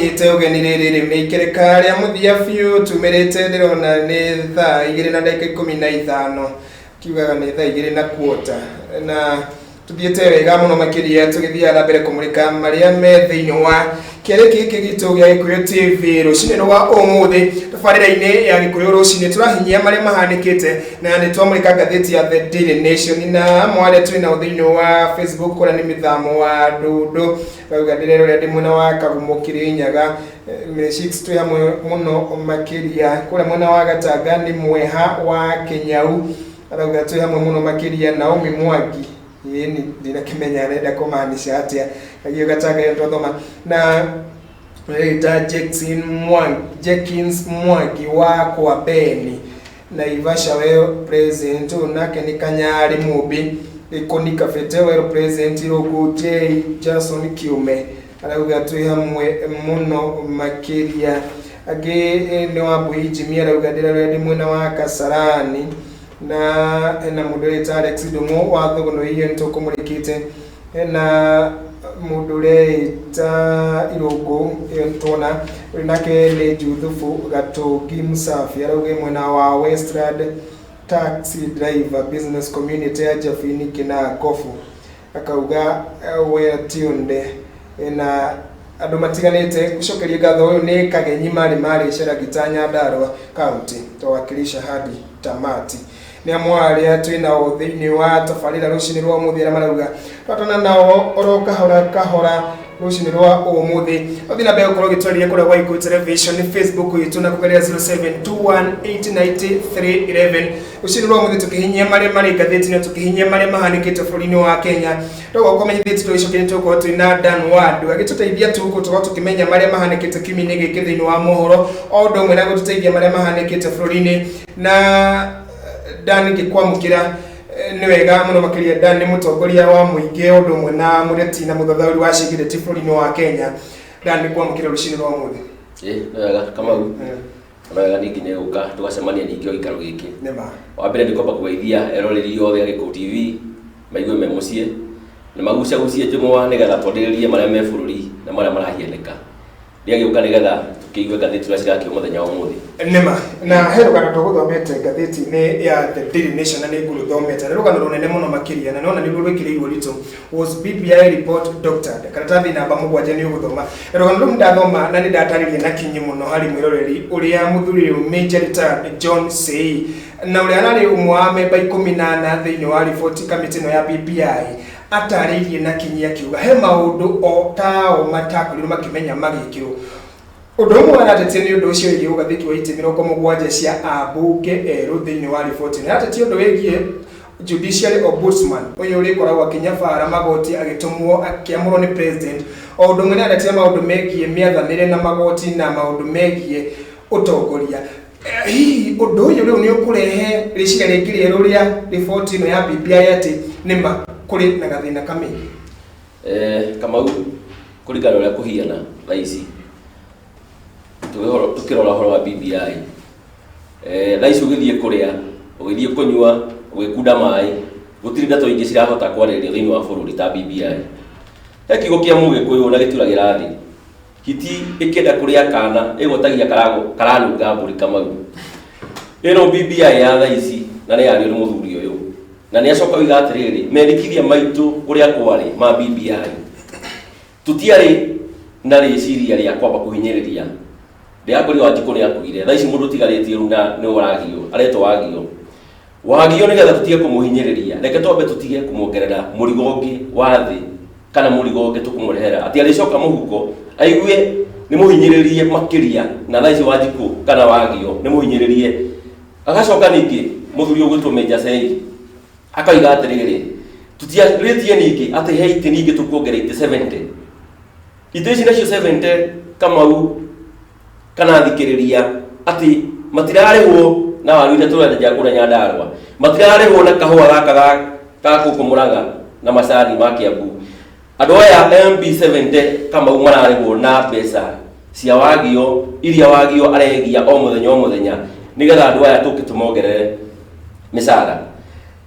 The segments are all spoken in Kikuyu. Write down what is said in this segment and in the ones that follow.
Ngũnyite ũgeni rĩrĩ rĩu nĩ ikereka rĩa mũthia biũ tumĩrĩte, ndĩrona nĩ thaa 2 na ndagĩka 15, kiugaga nĩ thaa 2 na kuota, na tuthiĩte wega mũno makĩria tũgĩthiaga na mbere kũmũrĩka marĩa me thĩinĩ wa kĩarĩ gĩkĩ gitũ gĩa Gĩkũyũ TV rũcinĩ rwa ũmũthĩ. Tabarĩra-inĩ ya Gĩkũyũ rũcinĩ tũrahinyia marĩa mahanĩkĩte na nĩ twamũrĩka ngathĩti ya The Daily Nation, na amwe arĩa twĩ nao thĩinĩ wa Facebook kũrĩa nĩ mĩthamo wa ndũndũ rauga ndĩrerorera ndĩ mwena wa Kagumo Kĩrĩnyaga. Meshix twĩ hamwe mũno makĩria. Kũrĩa mwena wa Gatanga nĩ Mweha wa Kĩnyau arauga twĩ hamwe mũno makĩria. Naomi Mwangi, ĩni ndinakĩmenya arenda kũmaanisha atĩa kagio Gatanga ĩyo twathoma na Rita Jackson Mwangi, Jenkins Mwangi wa Kwabeni Naivasha, well present. Ũyũ nake nĩ Kanyarĩ Mũmbi Gĩkũni Kabete, well present. Rũngũ J Jason Kiume arauga twĩ hamwe mũno makĩria. Angĩ nĩ Wambui Jimmy arauga ndĩrarora ndĩ mwena wa Kasarani, na hena mũndũ ũreta Alex Ndũng'ũ wa Thũgũnũ, iyo nĩ tũkũmũrĩkĩte. Hena mũndũ ũreĩta Irũngũ, ĩyo nĩtwona. Ũyũ nake nĩ Juthubu Gatũngi Musafi arauga mwena wa Westland taxi driver business community ya Jabini Kĩnangobu, akauga well tuned na andũ matiganĩte gũcokeria ngatho. Ũyũ nĩ Kagenyi marĩ marĩ Ceragita Nyandarua County, twawakilisha hadi tamati. Nĩ amwe arĩa twĩ nao thĩinĩ wa tabarĩra rũcinĩ rwa ũmũthĩ arĩa marauga twatana nao oro kahora kahora rũcinĩ rwa ũmũthĩ. Ũthiĩ na mbere gũkorwo ũgĩtwarĩria kũrĩa gwa Gĩkũyũ Television Facebook itũ na kũgerera 0721890311 rũcinĩ rwa ũmũthĩ, tũkĩhinyia marĩa marĩ ngathĩti na tũkĩhinyia marĩa mahanĩkĩte bũrũri-inĩ wa Kenya. Toguo kũmenyithĩtie tũgĩcokia nĩ tũgũkorwo twĩ na Dan Wadu agĩtũteithia tu gũkorwo tũkĩmenya marĩa mahanĩkĩte kiumia-inĩ gĩkĩ thĩinĩ wa mohoro, o ũndũ ũmwe na gũtũteithia marĩa mahanĩkĩte bũrũri-inĩ. Na Dan, ngĩkwamũkĩra nĩ wega mũno makĩria. Dan nĩ mũtongoria wa mũingĩ, ũndũ ũmwe na mũreti na mũthathaũri wa cigĩrĩti bũrũri-inĩ wa Kenya. Dan, nĩ kwamũkĩra rũcinĩ rwa ũmũthĩ. Ĩ nĩ wega Kamau. Nĩ wega ningĩ nĩ gũka tũgacemania ningĩ o gĩikaro gĩkĩ. Nĩ ma. Wa mbere nĩ kwamba kũgeithia eroreri othe a Gĩkũyũ TV maigue me mũciĩ na magucagucie njũng'wa nĩgetha twarĩrĩrie marĩa me bũrũri na marĩa marahianĩka. Ndĩagĩũka nĩgetha tũkĩigue ngathĩti ũrĩa cirakĩo mũthenya wa ũmũthĩ. Nĩma, na he rũgano tũgũthomete ngathĩti-inĩ ya The Daily Nation na nĩ ngũrũthomete. Nĩ rũgano rũnene mũno makĩria na nona nĩruo rwĩkĩrĩirwo ũritũ, "Was BBI report doctored?" Karatathi namba 7 nĩ ũgũthoma. Na rũgano rũu ndathoma na nĩ ndatarĩria na kinyi mũno harĩ mwĩroreri ũrĩa mũthuri ũyũ Major retired John Sei na ũrĩa ararĩ ũmwe wa memba 14 thĩinĩ wa riboti kamĩtĩ ĩno ya BBI atarĩirie na kinyi, akiuga he maũndũ o tao matakorirwo makĩmenya magĩkĩrwo. Ũndũ ũmwe aratetie nĩ ũndũ ũcio wĩgiĩ ũgathĩki wa itĩ 70 cia ambunge erũ thĩinĩ wa riboti. Nĩ aratetie ũndũ wĩgiĩ judiciary ombudsman ũyũ ũrĩkoragwo akĩnyabara magoti agĩtũmwo akĩamũrwo nĩ president. O ũndũ ũmwe nĩ aratetia maũndũ megiĩ mĩathanĩre na magoti na maũndũ megiĩ ũtongoria. Hihi ũndũ ũyũ rĩu nĩ ũkũrehe rĩciria rĩngĩ rĩerũ rĩa riboti ĩno ya BBI atĩ nĩma kũrĩ na gathĩna kamĩingĩ? Kamau, kũringana na ũrĩa kũhiana thaa ici tũkĩrora ũhoro wa BBI, thaa ici ũgĩthiĩ kũrĩa, ũgĩthiĩ kũnyua, ũgĩkunda maĩ, gũtirĩ ndeto ingĩ cirahota kwarĩrĩrio thĩinĩ wa bũrũri ta BBI. He kiugo kĩa Mũgĩkũyũ na gĩturagĩra thĩ, hiti ĩkĩenda kũrĩa kana ĩgwatagia karanunga mbũri. Kamau, ĩno BBI ya thaa ici na nĩ yario nĩ mũthuri ũyũ na nĩ acoka oiga atĩrĩrĩ, mendekithia maitũ ũrĩa kwarĩ ma BBI, tũtiarĩ na rĩciria rĩa kwamba kũhinyĩrĩria. Ndĩrakorire Wanjikũ nĩ akuire, thaa ici mũndũ ũtigarĩtie rĩu na nĩ Wagio, aretwo Wagio. Wagio, nĩgetha tũtige kũmũhinyĩrĩria, reke twambe tũtige kũmuongerera mũrigo ũngĩ wa thĩ kana mũrigo ũngĩ tũkũmũrehera atĩ arĩcoka mũhuko aigue nĩ mũhinyĩrĩrie makĩria. Na thaa ici Wanjikũ kana Wagio nĩ mũhinyĩrĩrie. Agacoka ningĩ mũthuri ũgwĩtwo Major Sei akauga atĩrĩrĩ, tũtiarĩtie ningĩ atĩ he itĩ ningĩ tũkuongerera itĩ 70. Itĩ ici nacio 70, Kamau kana thikĩrĩria, atĩ matirarĩhwo na waru iria tũrendia kũrĩa Nyandarũa, matirarĩhwo na kahũa gaka ga gũkũ Mũrang'a na macani ma Kiambu. Andũ aya MP 70, Kamau, mararĩhwo na mbeca cia Wagio iria Wagio aregia o mũthenya o mũthenya nĩgetha andũ aya tũke tũmongerere mĩcara.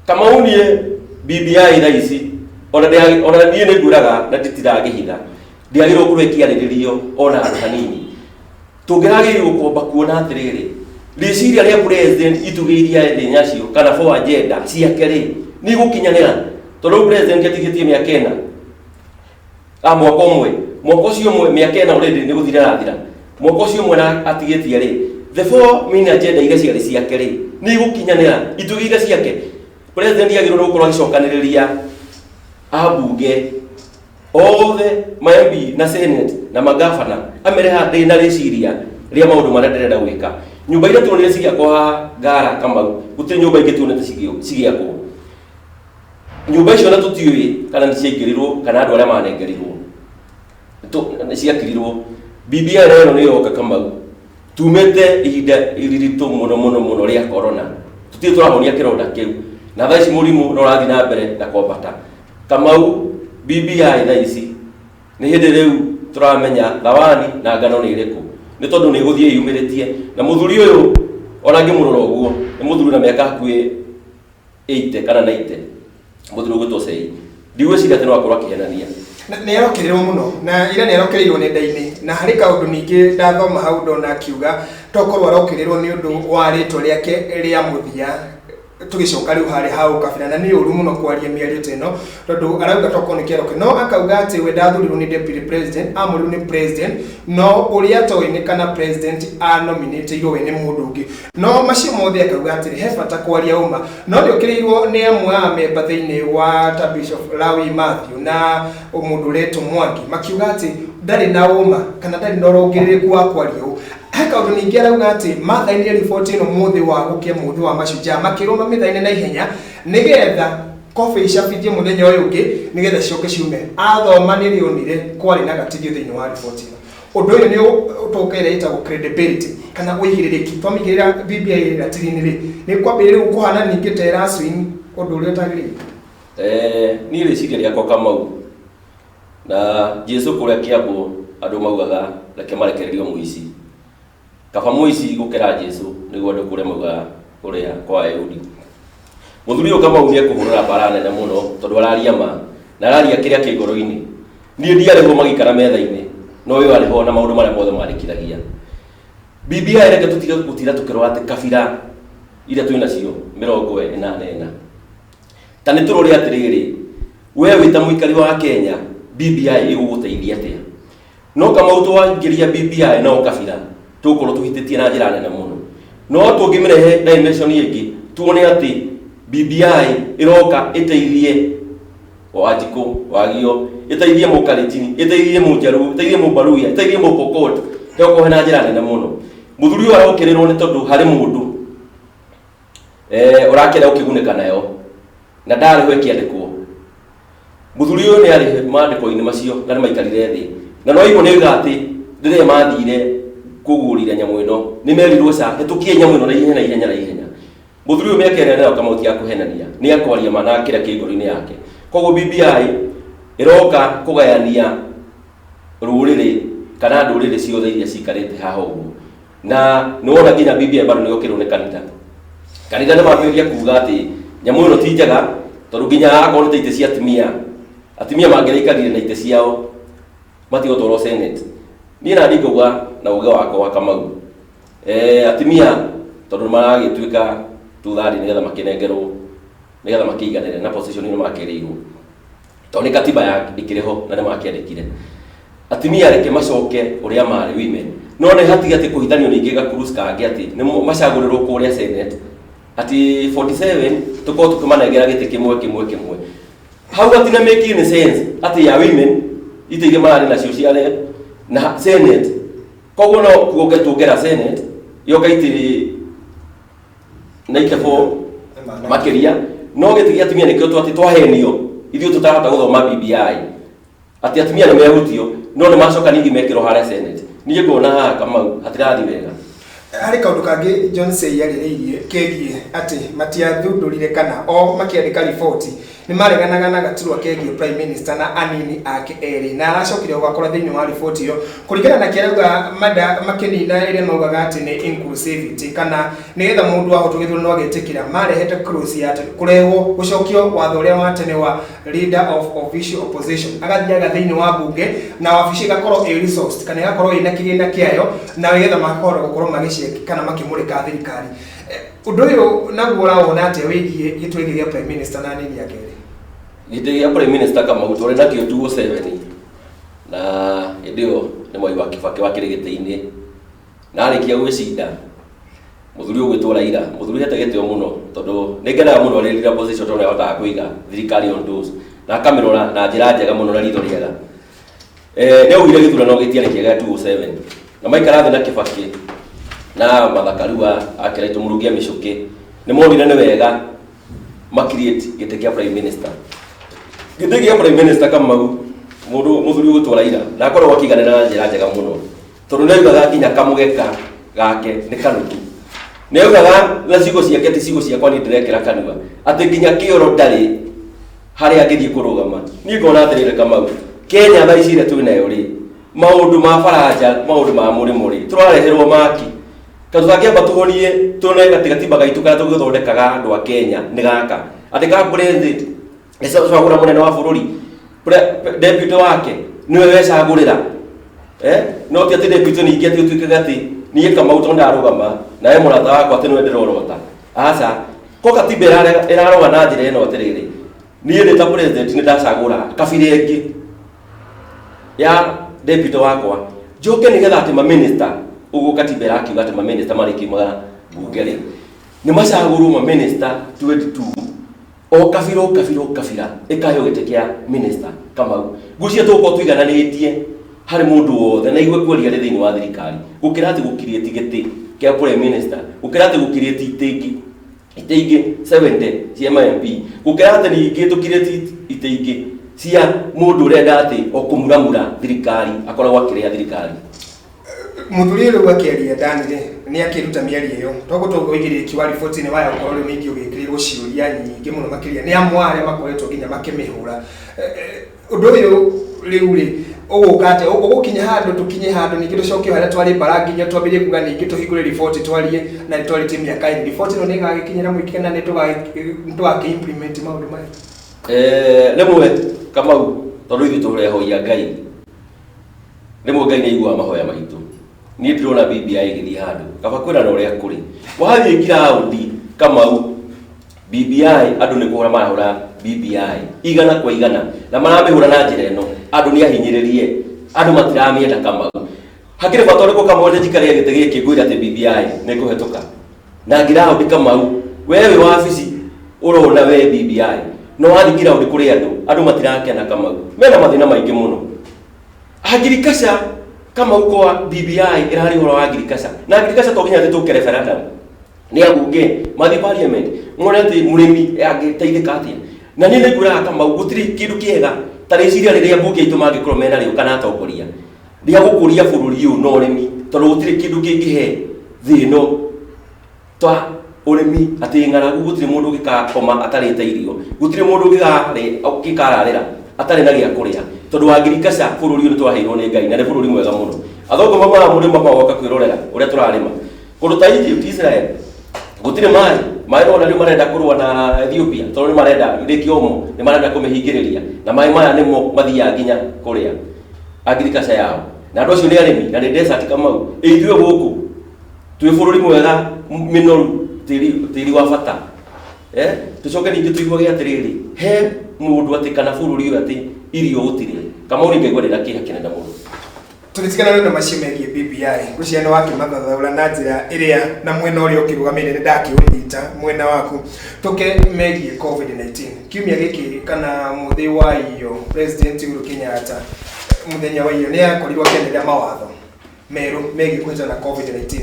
Kamau, niĩ BBI thaa ici ona niĩ nĩ ngwĩraga na nditirangĩhitha. Ndĩagĩrĩirwo gũkorwo ĩkĩarĩrĩrio ona handũ hanini. Tũngĩragĩrĩirwo kwamba kuona atĩrĩrĩ, rĩciria rĩa president itugĩ iria ethĩ nacio kana for agenda ciake rĩ, nĩ igũkinyanĩra? Tondũ rĩu president atigĩtie mĩaka ĩna, a mwaka ũmwe, mwaka ũcio ũmwe, mĩaka ĩna already nĩ gũthira ĩrathira, mwaka ũcio ũmwe na atigĩtie rĩ, the four main agenda iria ciarĩ ciake rĩ, nĩ igũkinyanĩra itugĩ iria ciake? President agĩrĩirwo nĩ gũkorwo agĩcokanĩrĩria ambunge othe, ma MP na Senate na magavana, amere haha ndĩ na rĩciria rĩa maũndũ marĩa ndĩrenda gwĩka. Nyũmba iria tuonire cigĩakwo haha Ngara, Kamau, gũtirĩ nyũmba ingĩ tuonete cigĩakwo. Nyũmba icio na tũtiũĩ kana nĩ ciaingĩrirwo kana andũ arĩa manengerirwo nĩ ciakirirwo. BBI ĩno nĩ yoka, Kamau, tumĩte ihinda iritũ mũno mũno mũno rĩa corona, tũtirĩ tũrahonia kĩronda kĩu, na thaa ici mũrimũ no ũrathiĩ na mbere na kwambata. Kamau, BBI thaa ici nĩ hĩndĩ rĩu tũramenya thawani na ngano nĩ ĩrĩkũ, nĩ tondũ nĩ ĩgũthiĩ yumĩrĩtie. Na mũthuri ũyũ ona ngĩmũrora ũguo nĩ mũthuri na mĩaka hakuhĩ 80 kana 90, mũthuri ũgwĩtwo Sei, ndigwĩciria atĩ no akorwo akĩhenania. Nĩ arokĩrĩrwo mũno na ira nĩ arokĩrĩirwo nenda-inĩ, na harĩ kaũndũ ningĩ ndathoma hau ndona akiuga tokorwo arokĩrĩrwo nĩ ũndũ wa rĩtwa rĩake rĩa mũthia. Tũgĩcoka rĩu harĩ ha ũkabira, na nĩ ũru mũno kwaria mĩario ta ĩno, tondũ arauga tokorwo nĩ kĩaroke, no akauga atĩ we ndathurirwo nĩ deputy president, amũrirwo nĩ president, no ũrĩa atoĩ nĩ kana president anominĩtĩirwo we nĩ mũndũ ũngĩ. No macio mothe akauga atĩrĩ, he bata kwaria ũma. No nĩ ũkĩrĩirwo nĩ amwe a memba thĩinĩ wa ta Bishop Lawi Matthew na mũndũ ũretwo Mwangi, makiuga atĩ ndarĩ na ũma kana ndarĩ na ũrũngĩrĩrĩku wa kwaria ũũ. He kaũndũ ningĩ arauga atĩ mathainire riboti ĩno mũthĩ wa gũkĩa, mũthĩ wa mashujaa, makĩrwo mamĩthaine na ihenya nĩgetha kobi icabithie mũthenya ũyũ ũngĩ nĩgetha cicoke ciume. Athoma nĩ rĩonire kwarĩ na gatigio thĩinĩ wa riboti ĩno. Ũndũ ũyũ nĩ ũtonga ĩrĩa ĩtagwo credibility kana ũigĩrĩrĩki. Twamĩigĩrĩra BBI ratiri-inĩ rĩ, nĩ kwambĩrĩria rĩu kũhana ningĩ ta ĩra swing ũndũ ũrĩa ũtagĩrĩire. Niĩ rĩciria rĩakwa, Kamau, na Jesu kũrĩa kĩambwo andũ maugaga reke marekererio mũici, kaba mũici gũkĩra Jesu, nĩguo andũ kũrĩa maugaga kũrĩa kwa Ayahudi. Mũthuri ũyũ Kamau nĩ ekũhũrĩra mbara nene mũno, tondũ araria ma na araria kĩrĩa kĩ ngoro-inĩ. Niĩ ndiarĩ ho magĩikara metha-inĩ, no ũyũ arĩ ho na maũndũ marĩa mothe mandĩkithagia. BBI, reke tũtige gũtira tũkĩrora atĩ kabira iria twĩ nacio 44. Ta nĩ tũrore atĩrĩrĩ, we wĩ ta mũikari wa Kenya, BBI ĩgũgũteithia atĩa? No Kamau, twaingĩria BBI na ũkabira, tũgũkorwo tũhĩtĩtie na njĩra nene mũno. No tũngĩmĩrehe dimension ĩngĩ, tuone atĩ BBI ĩroka ĩteithie Wanjikũ, Wagio, ĩteithie Mũkalenjini, ĩteithie Mũnjaruo, ĩteithie Mũbaruya, ĩteithie Mũpokot, heokorwo hena njĩra nene mũno. Mũthuri ũyũ arokĩrĩrwo nĩ tondũ harĩ mũndũ ũrakĩenda gũkĩgunĩka nayo na ndarĩ ho ĩkĩandĩkwo. Mũthuri ũyũ nĩ arĩ maandĩko-inĩ macio na nĩ maikarire thĩ, na no igua nĩ oiga atĩ rĩrĩa mathire kũgũrire nyamũ ĩno nĩ merirwo ca hĩtũkie nyamũ ĩno na ihenya na ihenya na ihenya. Mũthuri ũyũ mĩaka ĩrĩa nayo, Kamau, ti ya kũhenania, nĩ akwaria ma na kĩrĩa kĩ ngoro-inĩ yake. Koguo BBI ĩroka kũgayania rũrĩrĩ kana ndũrĩrĩ ciothe iria cikarĩte haha ũguo. Na nĩ wona nginya BBI bado nĩ yokĩrwo nĩ kanitha. Kanitha nĩ mambĩrĩria kuga atĩ nyamũ ĩno ti njega, tondũ nginya akorwo nĩ ta itĩ cia atumia, atumia mangĩraikarire na itĩ ciao matigũtwarwo Senate. Niĩ na ndingauga na ũgĩ wakwa wa Kamau, atumia tondũ nĩ maragĩtuĩka two-third nĩgetha makĩnengerwo, nĩgetha makĩiganĩre na position ĩno makĩrĩirwo, tondũ nĩ katiba ya ĩkĩrĩ ho na nĩ makĩandĩkire atumia reke macoke ũrĩa marĩ women. No nĩ hatige atĩ kũhithanio ningĩ gakurus kangĩ atĩ nĩ macagũrĩrwo kũrĩa Senate atĩ 47, tũkorwo tũkĩmanengera gĩtĩ kĩmwe kĩmwe kĩmwe hau hatina make any sense atĩ ya women itĩ iria mararĩ nacio cia rep na Senate. Koguo no kuonge tuongera Senate yoka itĩ 94 makĩria, no gĩtĩ gĩa atumia nĩkĩo twatĩ twahenio ithuĩ tũtarahota gũthoma BBI atĩ atumia nĩ mehutio, no nĩ macoka ningĩ mekĩrwo harĩa Senate. Niĩ ngona haha, Kamau, hatirathiĩ wega. Harĩ kaũndũ kangĩ John Sei arĩrĩirie kegiĩ atĩ matiathundũrire kana o makĩandĩka riboti. Nĩ mareganaga na gaturwa kegiĩ prime minister na anini ake erĩ, na aracokire gũgakora thĩinĩ wa riboti ĩyo kũringana na kĩarauga mada makĩnina ĩrĩa maugaga atĩ nĩ inclusivity, kana nĩgetha mũndũ ahotwo gĩthurano agetĩkĩra, marehete clause ya atĩ kũrehwo gũcokio watho ũrĩa wa tene wa leader of official opposition agathiaga thĩinĩ wa bunge na wabici ĩgakorwo ĩ resourced kana ĩgakorwo ĩna kĩgĩna kĩayo, na nĩgetha makahota gũkorwo magĩceki kana makĩmũrĩka thirikari. Ũndũ ũyũ naguo ũrawona atĩa wĩgiĩ gĩturwa gĩkĩ gĩa prime minister na anini ake erĩ? Gĩtĩ gĩa prime minister, Kamau, twarĩ nakĩo 2007, na hĩndĩ ĩyo nĩ Mwai wa Kibaki wakĩrĩ gĩtĩ-inĩ, na arĩkia gwĩcinda mũthuri ũgwĩtwo Raila, mũthuri hete gĩtĩo mũno, tondũ nĩ ngenaga mũno arĩ leader opposition, tondũ nĩ ahotaga kũiga thirikari on toes na akamĩrora na njĩra njega mũno na ritho rĩega. Nĩ augire gĩthurano gĩtiarĩ kĩega 2007, na maikara thĩ na Kibaki na Martha Karua akĩraitwo Mũrungia Mĩcũkĩ, nĩ monire nĩ wega ma create gĩtĩ kĩa prime minister. Gĩtĩ gĩa prime minister, Kamau, mũndũ mũthuri ũgwĩtwo Raila na akoragwo akĩiganĩra na njĩra njega mũno, tondũ nĩ augaga nginya kamũgeka gake nĩ kanuki. Nĩ augaga na ciugo ciake, ti ciugo ciakwa niĩ ndĩrekĩra kanua, atĩ nginya kĩoro ndarĩ harĩa angĩthiĩ kũrũgama. Niĩ ngona atĩrĩrĩ, Kamau, Kenya thaa ici ĩrĩa twĩ nayo rĩ, maũndũ ma baranja, maũndũ ma mũrĩmo rĩ, tũrareherwo maki ka tũtangĩamba tũhonie tuone atĩ gatiba gaitũ karĩa tũgĩthondekaga andũ a Kenya nĩ gaka, atĩ ka president ĩcagũra mũnene wa bũrũri, deputy wake nĩwe wecagũrĩra, no ti atĩ deputy ningĩ atĩ ũtuĩkaga atĩ niĩ Kamau tondũ ndarũgama nawe mũrata wakwa atĩ nĩwe ndĩrorota. Aca, ko katiba ĩrarora na njĩra ĩno atĩrĩrĩ, niĩ ndĩ ta president nĩ ndacagũra kabira ĩngĩ ya deputy wakwa, njoke nĩgetha atĩ maminista ũguo katiba ĩrakiuga atĩ maminista marĩkiumaga mbunge rĩ, nĩ macagũrwo maminista 22, o kabira o kabira o kabira ĩkaheo gĩtĩ kĩa minister. Kamau, ngwĩciria tũgũkorwo tũigananĩtie harĩ mũndũ wothe na igue kwaria arĩ thĩinĩ wa thirikari, gũkĩra atĩ gũkiriĩti gĩtĩ kĩa prime minister, gũkĩra atĩ gũkiriĩti itĩ ingĩ 70 cia ma MP, gũkĩra atĩ ningĩ tũkirĩti itĩ ingĩ cia mũndũ ũrenda atĩ o kũmuramura thirikari, akoragwo akĩrĩa thirikari. Mũthuri rĩu akĩaria ndani rĩ, nĩ akĩruta mĩario ĩyo toguo tũgũigĩrĩrĩki wa riboti-inĩ waya gũkorwo rĩu ningĩ ũgĩkĩrĩrwo ciũria nyingĩ mũno makĩria nĩ amwe arĩa makoretwo nginya makĩmĩhũra. Ũndũ ũyũ rĩu rĩ, ũgũka atĩa? Ũgũkinya handũ, tũkinye handũ ningĩ tũcoke harĩa twarĩ mbara, nginya twambĩrĩrie kuga ningĩ tũhingũre riboti twarie, na nĩ twarĩtie mĩaka 2? Riboti ĩno nĩ ĩgagĩkinyĩra mũingĩ kana nĩ tũgakĩ implement maũndũ maya? Rĩmwe, Kamau, tondũ ithuĩ tũrehoia Ngai, rĩmwe Ngai nĩ aiguaga mahoya maitũ. Niĩ ndĩrona BBI ĩgĩthiĩ handũ kaba kwĩra na ũrĩa kũrĩ wathiĩ ngiraũndi. Kamau, BBI andũ nĩ kũhũra marahũra BBI 100%, na maramĩhũra na njĩra ĩno, andũ nĩ ahinyĩrĩrie, andũ matiramĩenda. Kamau, hakĩrĩ bata ũrĩkũ, Kamau, atĩ njikarĩre gĩtĩ gĩkĩ ngwĩre atĩ BBI nĩ ĩkũhetũka na ngiraũndi? Kamau, we wĩ wabici ũrona we BBI, no wathiĩ ngiraũndi kũrĩ andũ, andũ matirakena. Kamau, mena mathĩna maingĩ mũno. Agriculture, Kamau, kwa BBI ĩrarĩ ũhoro wa agriculture, na agriculture to nginya atĩ tũke referendum nĩ ambunge mathiĩ parliament mone atĩ mũrĩmi angĩteithĩka atĩa. Na niĩ nĩ ngwĩraga, Kamau, gũtirĩ kĩndũ kĩega ta rĩciria rĩrĩa ambunge aitũ mangĩkorwo mena rĩo kana atongoria rĩa gũkũria bũrũri ũyũ na ũrĩmi, tondũ gũtirĩ kĩndũ kĩngĩhe thĩ ĩno ta ũrĩmi, atĩ ng'aragu gũtirĩ mũndũ ũngĩkakoma atarĩte irio, gũtirĩ mũndũ ũngĩkararĩra atarĩ na gĩa kũrĩa, tondũ wa agriculture bũrũri ũyũ nĩ twaheirwo nĩ Ngai na nĩ bũrũri mwega mũno. Athũngũ maumaga mũrĩmo magoka kwĩrorera ũrĩa tũrarĩma. Kũndũ ta Egypt, Israel gũtirĩ maĩ. Maĩ nona rĩu marenda kũrũa na Ethiopia, tondũ nĩ marenda Lake Omo, nĩ marenda kũmĩhingĩrĩria, na maĩ maya nĩmo mathiaga nginya kũrĩa agriculture yao, na andũ acio nĩ arĩmi na nĩ desert. Kamau, ithuĩ gũkũ twĩ bũrũri mwega mĩnoru, tĩri wa bata, tũcoke ningĩ tũiguage atĩrĩrĩ he mũndũ atĩ kana bũrũri ũyũ atĩ irio gũtirĩ. Kamau, nĩ ngaigua ndĩna kĩeha kĩnene mũno. Tũgĩtigana rĩu na macio megiĩ BBI, ngwĩciria nĩ wakĩmathathaũra na njĩra ĩrĩa na mwena ũrĩa ũkĩrũgamĩire nĩ ndakĩũnyita mwena waku. Tũke megiĩ COVID-19. Kiumia gĩkĩ kana mũthĩ wa iyo, President Uhuru Kenyatta mũthenya wa iyo nĩ akorirwo akĩanĩrĩra mawatho merũ megiĩ kũhĩtana na COVID-19,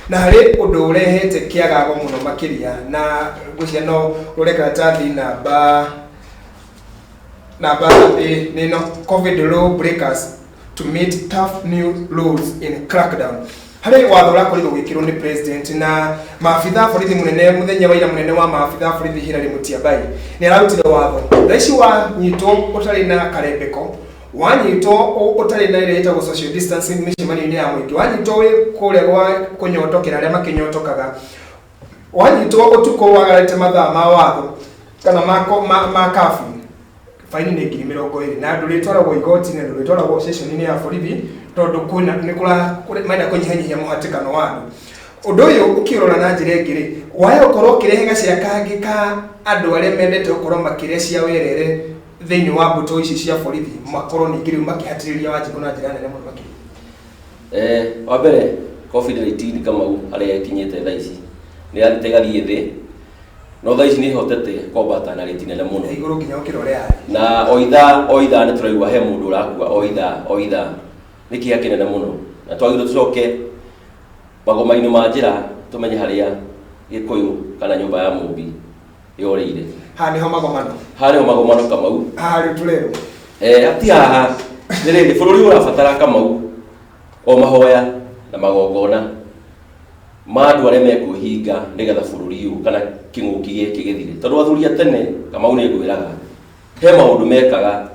na harĩ ũndũ ũrehete kĩagago mũno makĩria, na ngwĩciria no ũrore karatathi namba ĩ nĩ ĩno, "COVID law breakers to meet tough new rules in crackdown." Harĩ watho ũrakorirwo ũgĩkĩrwo nĩ president na maabitha a borithi mũnene mũthenya wa ira mũnene wa maabitha a borithi Hilary Mutyambai nĩ ararutire watho. Thaa ici wanyitwo ũtarĩ na karembeko, wanyitwo ũtarĩ na ĩrĩa ĩtagwo social distancing mĩcemanio-inĩ ya mũingĩ, wanyitwo wĩ kũrĩa gwa kũnyotokera arĩa makĩnyotokaga, wanyitwo ũtukũ wagararĩte mathaa ma watho kana ma curfew, faini nĩ 20,000 na ndũrĩtwaragwo igoti-inĩ, ndũrĩtwaragwo ceceni-inĩ ya borithi tondũ kwĩna nĩ kũra marenda kũnyihanyihia mũhatĩkano wa andũ. Ũndũ ũyũ ũkĩũrora na njĩra ĩngĩ rĩ, waya gũkorwo ũkĩrehe gacĩra kangĩ ka andũ arĩa mendete gũkorwo makĩrĩa cia werere thĩinĩ wa mbũtũ ici cia borithi makorwo ningĩ rĩu makĩhatĩrĩria Wanjikũ na njĩra nene mũno makĩria. Wa mbere COVID-19 Kamau harĩa ĩkinyĩte thaa ici nĩ yathiĩte ĩgathiĩ thĩ no thaa ici nĩ ĩhotete kwambata na rĩti nene mũno. Igũrũ nginya gũkĩra ũrĩa yarĩ. Na o ithaa o ithaa nĩ tũraigua he mũndũ ũrakua o ithaa o ithaa. Nĩ kĩeha kĩnene mũno na twagĩrĩirwo tũcoke magoma-inĩ ma njĩra tũmenye harĩa Gĩkũyũ kana nyũmba ya Mũmbi yorĩire. Haha nĩho magomano. Haha nĩho magomano Kamau. Haha rĩu tũrerwo. Ti haha. Nĩ rĩrĩ, bũrũri ũrabatara Kamau o mahoya na magongona ma andũ arĩa mekwĩhinga nĩgetha bũrũri ũyũ kana kĩng'ũki gĩkĩ gĩthire. Tondũ athuri a tene Kamau nĩ ngwĩraga he maũndũ mekaga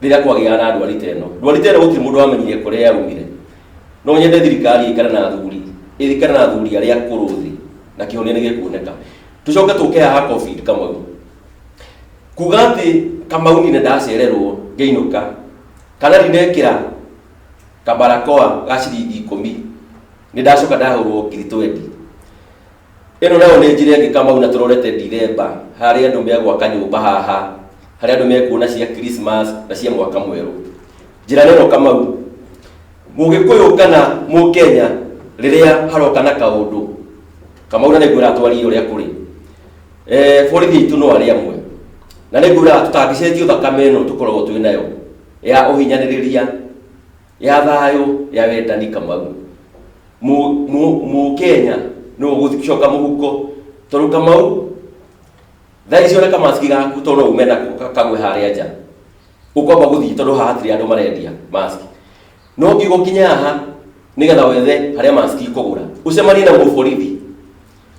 rĩrĩa kwagĩaga na ndwari ta ĩno. Ndwari ta ĩno gũtirĩ mũndũ wamenyire kũrĩa yaumire. No nyende thirikari ĩikare na athuri, ĩikare na athuri arĩa akũrũ thĩ na kĩhonia nĩ gĩkuoneka. Tũcoke tũke haha Covid Kamau. Kuga atĩ Kamau niĩ nĩ ndacererwo ngĩinũka kana ndinekĩra kabarakoa ga ciringi 10 nĩ ndacoka ndahũrwo 20,000. Ĩno nayo nĩ njĩra ĩngĩ Kamau na tũrorete Ndithemba harĩa andũ megwaka nyũmba haha, harĩa andũ mekuona cia Christmas na cia mwaka mwerũ. Njĩra nĩ ĩno Kamau, Mũgĩkũyũ kana Mũkenya rĩrĩa haroka na kaũndũ, Kamau na nĩngwĩraga twarie ũrĩa kũrĩ. Borithi aitũ no arĩa amwe. Na nĩngwĩraga tũtangĩcenjio thakame ĩno tũkoragwo twĩ nayo ya ũhinyanĩrĩria, ya thayũ, ya wendani Kamau. Mũkenya nĩwe ũgũcoka mũhuko tondũ Kamau thaa ici ona kamaski gaku tondũ no ume nako kagwe harĩa nja ũkwamba gũthiĩ tondũ haha hatirĩ andũ marendia maski no nginya ũkinye haha nĩgetha wethe harĩa maski ũkũgũra ũcemanie na mũborithi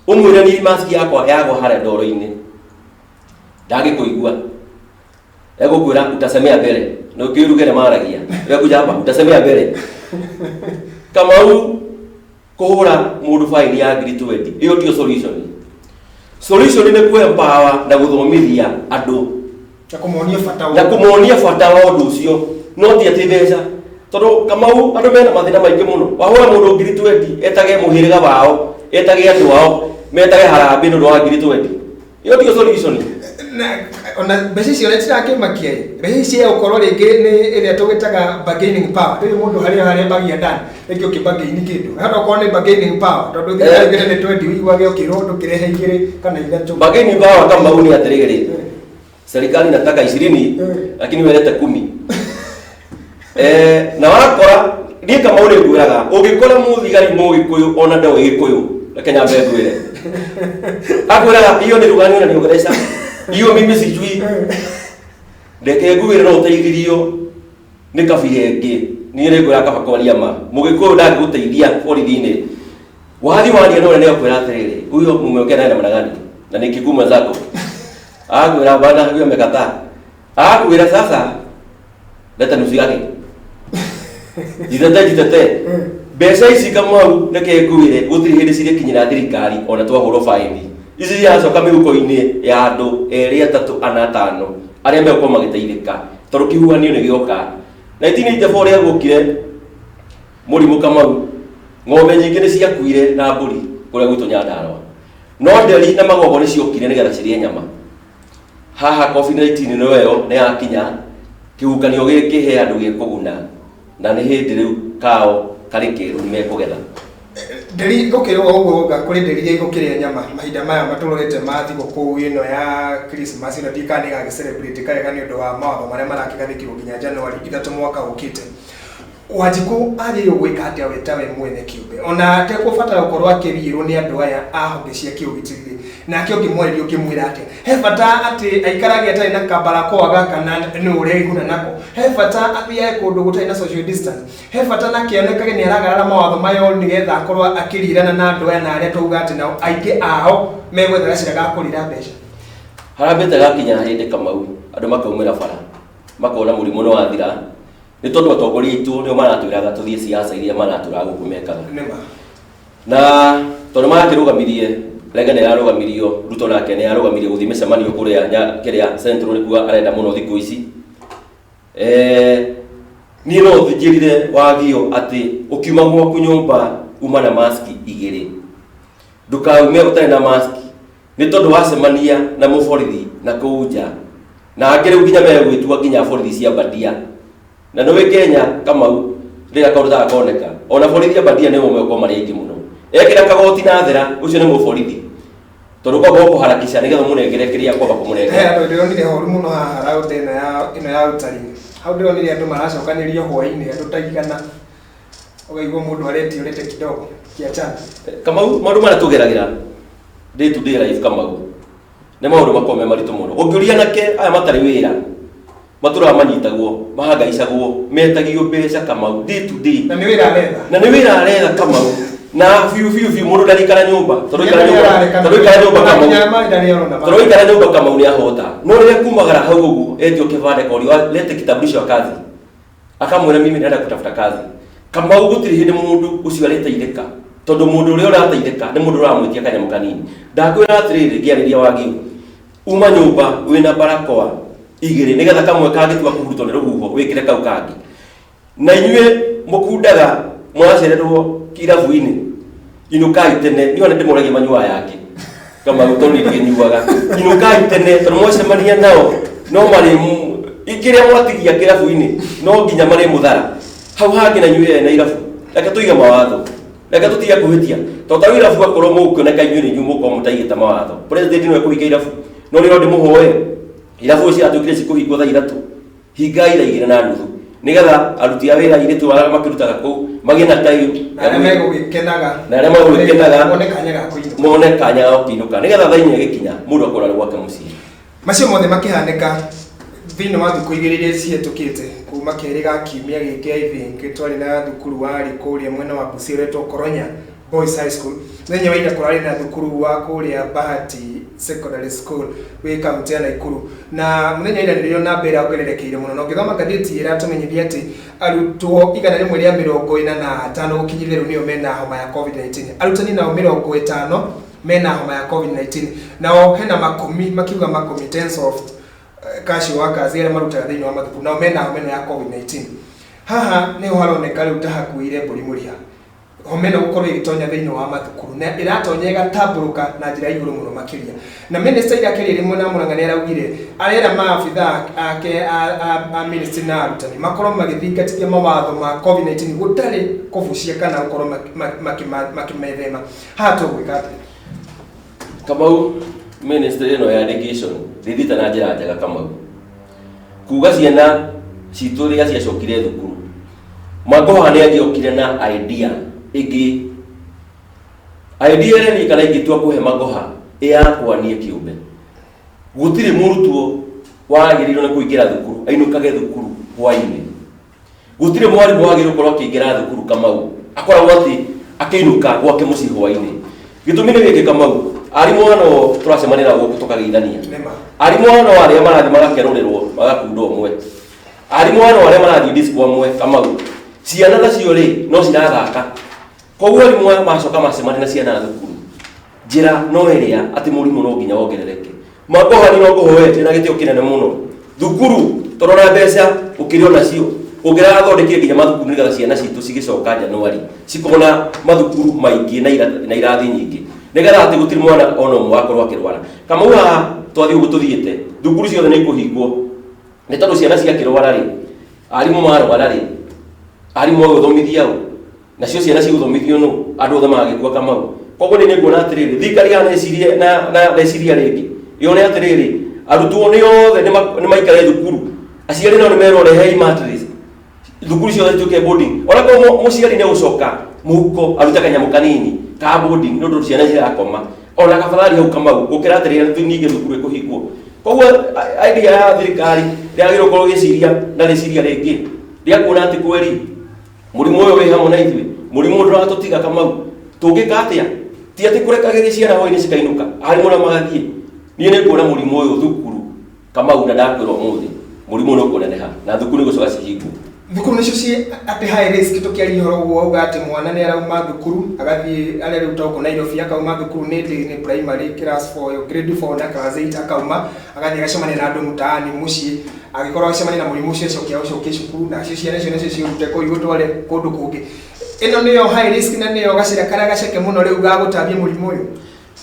ũmwĩre niĩ maski yakwa yagwa harĩa ndoro-inĩ ndangĩkũigua egũkwĩra utasemea mbere na ũkĩrugere maragia wekuja hapa utasemea mbere Kamau kũhũra mũndũ faini ya 20,000 ĩyo tiyo solution. Solution nĩ kũ empower na gũthomithia andũ na kũmonia bata na kũmonia bata wa ũndũ ũcio no ti atĩ mbeca tondũ Kamau andũ mena mathĩna maingĩ mũno wahũra mũndũ 20,000 etage mũhĩrĩga wao etage andũ ao metage harambĩ nĩ ũndũ wa 20,000 ĩyo tiyo solution. Na ona mbeca icio nĩ tirakĩmakia ĩ mbeca ici gũkorwo rĩngĩ nĩ ĩrĩa tũgĩtaga bargaining power ndũrĩ mũndũ harĩa harĩa bagia ndani rĩngĩ ũkĩ bargain kĩndũ hata okorwo nĩ bargaining power tondũ thirikari ĩngĩ nĩ 20 ũiguage ũkĩrwo ndũkĩrehe igĩrĩ kana ithatũ. Bargaining power Kamau nĩ atĩrĩrĩ, serikali inataka 20 lakini welete 10. Na wakora niĩ Kamau nĩ ngwĩraga ũngĩkora mũthigari mũgĩkũyũ ona ndoĩ gĩkũyũ reke nyambe ngwĩre akwĩraga hiyo ni lugha gani unaniongelesha hiyo mimi sijui reke ngwĩre no ũteithirio nĩ kabira ĩngĩ niĩ nĩ ngwĩra kaba kwaria ma mũgĩkũyũ ndangĩgũteithia borithi-inĩ wathi waria no nĩ akwĩra atĩrĩrĩ huyo mumeongea naye namna gani na ni kigumu mwenzako akwĩra bana huyo amekataa akwĩra sasa leta nusu yake jitete jitete mbeca ici Kamau reke ngwĩre gũtirĩ hĩndĩ cirĩkinyĩra thirikari ona twahũrwo baini ici ciracoka mĩhuko-inĩ ya andũ erĩ atatũ ana atano arĩa megũkorwo magĩteithĩka tondũ kĩhuhanio nĩ gĩoka 1984 rĩrĩa guokire mũrimũ Kamau ng'ombe nyingĩ nĩ ciakuire na mbũri kũrĩa gwitũ Nyandarũa no nderi na magogo nĩ ciokire nĩgetha cirĩe nyama haha COVID-19 nĩ ĩyo nĩ yakinya kĩhukanio gĩkĩ he andũ gĩkũguna na nĩ hĩndĩ rĩu kao karĩ kĩru nĩ mekũgetha. Nderi gũkĩrwo ũguo ũga kũrĩ nderi iria igũkĩrĩa nyama mahinda maya matũrorete ma thigũkũ ĩno ya Christmas ĩno ndiũĩ kana nĩ ĩgagĩ celebrate wega nĩ ũndũ wa mawatho marĩa marakĩgathĩkĩrwo nginya January 3 mwaka ũkĩte. Wanjikũ agĩrĩirwo gwĩka atĩa we tawe mwene kĩũmbe ona atekũbatara gũkorwo akĩriĩrwo nĩ andũ aya a honge cia kĩũgitĩri nake ũngĩmwarĩria ũngĩmwĩra atĩa? He bata atĩ aikarage atarĩ na kabarakoa gaka na nĩ ũreguna nako? He bata athiage kũndũ gũtarĩ na social distance? He bata nake onekage nĩ aragarara mawatho mayo nĩgetha akorwo akĩrirana na andũ aya na arĩa twauga atĩ nao aingĩ ao megwetha gacĩra ga kũrĩra mbeca? Harambĩte gakinya hĩndĩ, Kamau, andũ makaumĩra bara makona mũrimũ nĩ wathira, nĩ tondũ atongoria aitũ nĩo maratwĩraga tũthiĩ siasa iria maratwĩraga gũkũ mekaga. Nĩma. Na tondũ marakĩrũgamirie Rega nĩ ararũgamirio, Ruto nake nĩ ararũgamirie gũthiĩ mĩcemanio kũrĩa kĩrĩa Central nĩkuo arenda mũno thikũ ici. Niĩ no njĩrire wagio atĩ ũkiuma gwaku nyũmba uma na maski igĩrĩ, ndũkaume ũtarĩ na maski, nĩ tondũ wacemania na mũborithi na kũu nja, na angĩ rĩu nginya megwĩtua nginya borithi cia mbandia. Na nĩũĩ Kenya, Kamau, rĩrĩa kaũndũ ta koneka ona borithi a mbandia nĩo megũkorwo marĩ aingĩ mũno. Ekĩra kagoti na thera, ũcio nĩ mũborithi, tondũ kwamba ũkũharakisha nĩgetha ũmũnengere kĩrĩa kwamba He kũmũnengera. Andũ ndĩronire horu mũno haha raundi ĩno ya ũtari hau, ndĩronire andũ maracokanĩrio hwainĩ, andũ ta 100, ũkaigua mũndũ aretio rete kidogo kiachana. Kamau, maũndũ marĩa tũgeragĩra day to day life, Kamau, nĩ maũndũ makoragwo me maritũ mũno. Ũngĩũria anake aya matarĩ wĩra, matũraga manyitagwo, mahangaicagwo, metagio mbeca, Kamau, day to day. Na nĩ wĩra aretha. Na nĩ wĩra aretha, Kamau, na biũ biũ biũ mũndũ ndarikara nyũmba, tondũ ikara nyũmba, tondũ ikara nyũmba, Kamau, tondũ ikara nyũmba, Kamau, nĩ ahota. No rĩrĩa kumagara hau ũguo etio kĩbandĩ, korio lete kitambulisho ya kazi, akamwĩra, "Mimi naenda kutafuta kazi." Kamau, gũtirĩ hĩndĩ mũndũ ũcio arĩteithĩka, tondũ mũndũ ũrĩa ũrateithĩka nĩ mũndũ ũramwĩtia kanyamũ kanini. Ndakwĩra atĩrĩrĩ, ngĩarĩria wagio, uma nyũmba wĩna barakoa igĩrĩ, nĩgetha kamwe kangĩtua kũhurutwo nĩ rũhuho wĩkĩre kau kangĩ. Na inyuĩ mũkundaga mũracererwo kirabu-inĩ, inũkai tene. Niĩ ona ndĩmoragia manyuaga yake, Kamau, tondũ niĩ ndikĩnyuaga. Inũkai tene, tondũ mwacemania nao no marĩ kĩrĩa mwatigia kĩrabu-inĩ no nginya marĩ mũthara hau hangĩ. Na inyuĩ ene irabu, reke tũige mawatho, reke tũtige kũhĩtia, tondũ ta rĩu irabu akorwo mũgũkĩoneka inyuĩ nĩ inyuĩ mũgũkorwo mũtaigĩte mawatho, president nĩwe kũhinga irabu. No rĩo ndĩmũhoe, irabu ciratuĩkire cikũhingwo thaa 3, hingai thaa 2:30, nĩgetha aruti a wĩra, airĩtu arĩa makĩrutaga kũu, magĩe na time. Na arĩa megũgĩkenaga. Na arĩa megũgĩkenaga. Mone kanya ga kũinũka. Mone kanya ga gũkĩinũka, nĩgetha thaa 4 ĩgĩkinya mũndũ akorwo arĩ gwake mũciĩ. Macio mothe makĩhanĩka thĩinĩ wa thikũ 2 iria cihetũkĩte, kuma kerĩ ga kiumia gĩkĩ, I think twarĩ na thukuru warĩ kũrĩa mwena wa Busia ũretwo Koronya Boys High School. Mũthenya wa ira kũrarĩ na thukuru wa kũrĩa Bahati Secondary School wĩ kaunti ya Nakuru, na mũthenya wa ira nĩrĩo namba ĩrongererekeire mũno, na ũngĩthoma ngathĩti ĩratũmenyithia atĩ arutwo 145 gũkinyithia rĩu nĩo mena homa ya COVID-19, arutani nao 50 mena homa ya COVID-19, nao hena makũmi, makiuga makũmi, tens of casual workers arĩa marutaga thĩinĩ wa mathukuru, nao mena homa ĩno ya COVID-19. Haha nĩho haroneka rĩu ta hakuĩire mbũri mũrĩa, homa ĩno gũkorwo ĩgĩtonya thĩinĩ wa mathukuru, na ĩratonya ĩgatambũrũka na njĩra ya igũrũ mũno makĩria. Na minister ira akĩaria rĩmwe na Mũrang'a nĩ araugire arera maabitha ake a ministry na arutani makorwo magĩthingatithia mawatho ma COVID-19 gũtarĩ kũbucia kana gũkorwo makĩmethema. Haha tũgwĩka atĩa? Kamau, ministry ĩno ya education ndĩthiĩte na njĩra njega, Kamau. Kuga ciana citũ rĩrĩa ciacokire thukuru, Magoha nĩ angĩokire na idea ĩngĩ, idea ĩrĩa niĩ kana ingĩtua kũhe Magoha ĩ yakwa niĩ kĩũmbe, gũtirĩ mũrutwo wagĩrĩirwo nĩ kũingĩra thukuru ainũkage thukuru hwainĩ. Gũtirĩ mwarimũ wagĩrĩirwo gũkorwo akĩingĩra thukuru, Kamau, akoragwo atĩ akĩinũka gwake mũciĩ hwainĩ. Gĩtũmi nĩ gĩkĩ, Kamau, arimũ ano tũracemania nao gũkũ tũkageithania. Nĩma. Arimũ ano arĩa marathiĩ magakerũrĩrwo magakunda ũmwe, arimũ ano arĩa marathiĩ disco amwe, Kamau, ciana nacio rĩ no cirathaka. Koguo arimũ aya macoka macemania na ciana thukuru, njĩra no ĩrĩa atĩ mũrimũ no nginya wongerereke. Magoha, no ngũhoete na gĩtĩo kĩnene mũno, thukuru tondũ na mbeca ũkĩrĩ o nacio ũngĩrathondekire nginya mathukuru, nĩgetha ciana citũ cigĩcoka Januari cikorwo na mathukuru maingĩ na irathi nyingĩ, nĩgetha atĩ gũtirĩ mwana ona ũmwe wakorwo akĩrwara. Kamau, haha twathiĩ ũguo tũthiĩte, thukuru ciothe nĩ ikũhingwo, nĩ tondũ ciana ciakĩrwara rĩ, arimũ marwara rĩ, arimũ agũthomithia ũ? Nacio ciana cigũthomithio nũ? Andũ othe magagĩkua, Kamau. Koguo nĩ nĩnguona atĩrĩrĩ, thirikari ya necirie na reciria rĩngĩ yone atĩrĩrĩ, arutwo nĩ othe nĩ maikare thukuru, aciari nao nĩ merwo rehei mattress. Thukuru ciothe cituĩke boarding. Ona korwo mũciari nĩ gũcoka mũhuko arute kanyamũ kanini ka boarding nĩ ũndũ ciana cirakoma, ona kabathari hau Kamau, gũkĩra atĩ rĩrĩa ningĩ thukuru ĩkũhingwo. Koguo idea ya thirikari rĩagĩrĩirwo gũkorwo ĩgĩciria na rĩciria rĩngĩ rĩa kuona atĩ kweri mũrimũ ũyũ wĩ hamwe na ithuĩ, mũrimũ ũyũ ndũratũtiga. Kamau, tũngĩka atĩa? Ti atĩ kũrekagĩria ciana hwainĩ cikainũka, arimũ na magathiĩ. Niĩ nĩ nguona mũrimũ ũyũ thukuru, Kamau, na ndakwĩra ũmũthĩ mũrimũ ũyũ nĩ ũkũneneha na thukuru nĩ gũcoka cihingwo. Thukuru nĩcio ciĩ atĩ high risk. Tũkĩaria ũhoro ũguo wauga atĩ mwana nĩ arauma thukuru agathiĩ arĩa rĩu ta Nairobi, akauma thukuru nĩ primary class 4, grade 4 na class 8, akauma agathiĩ agacemania na andũ mtaani mũciĩ, agĩkorwo agĩcemania na mũrimũ ũcio, acoke acokie cukuru, nacio ciana icio nacio ciũrute kũu igũtware kũndũ kũngĩ. Ĩno nĩyo high risk na nĩyo gacĩra karĩa gaceke mũno rĩu ga gũtambia mũrimũ ũyũ.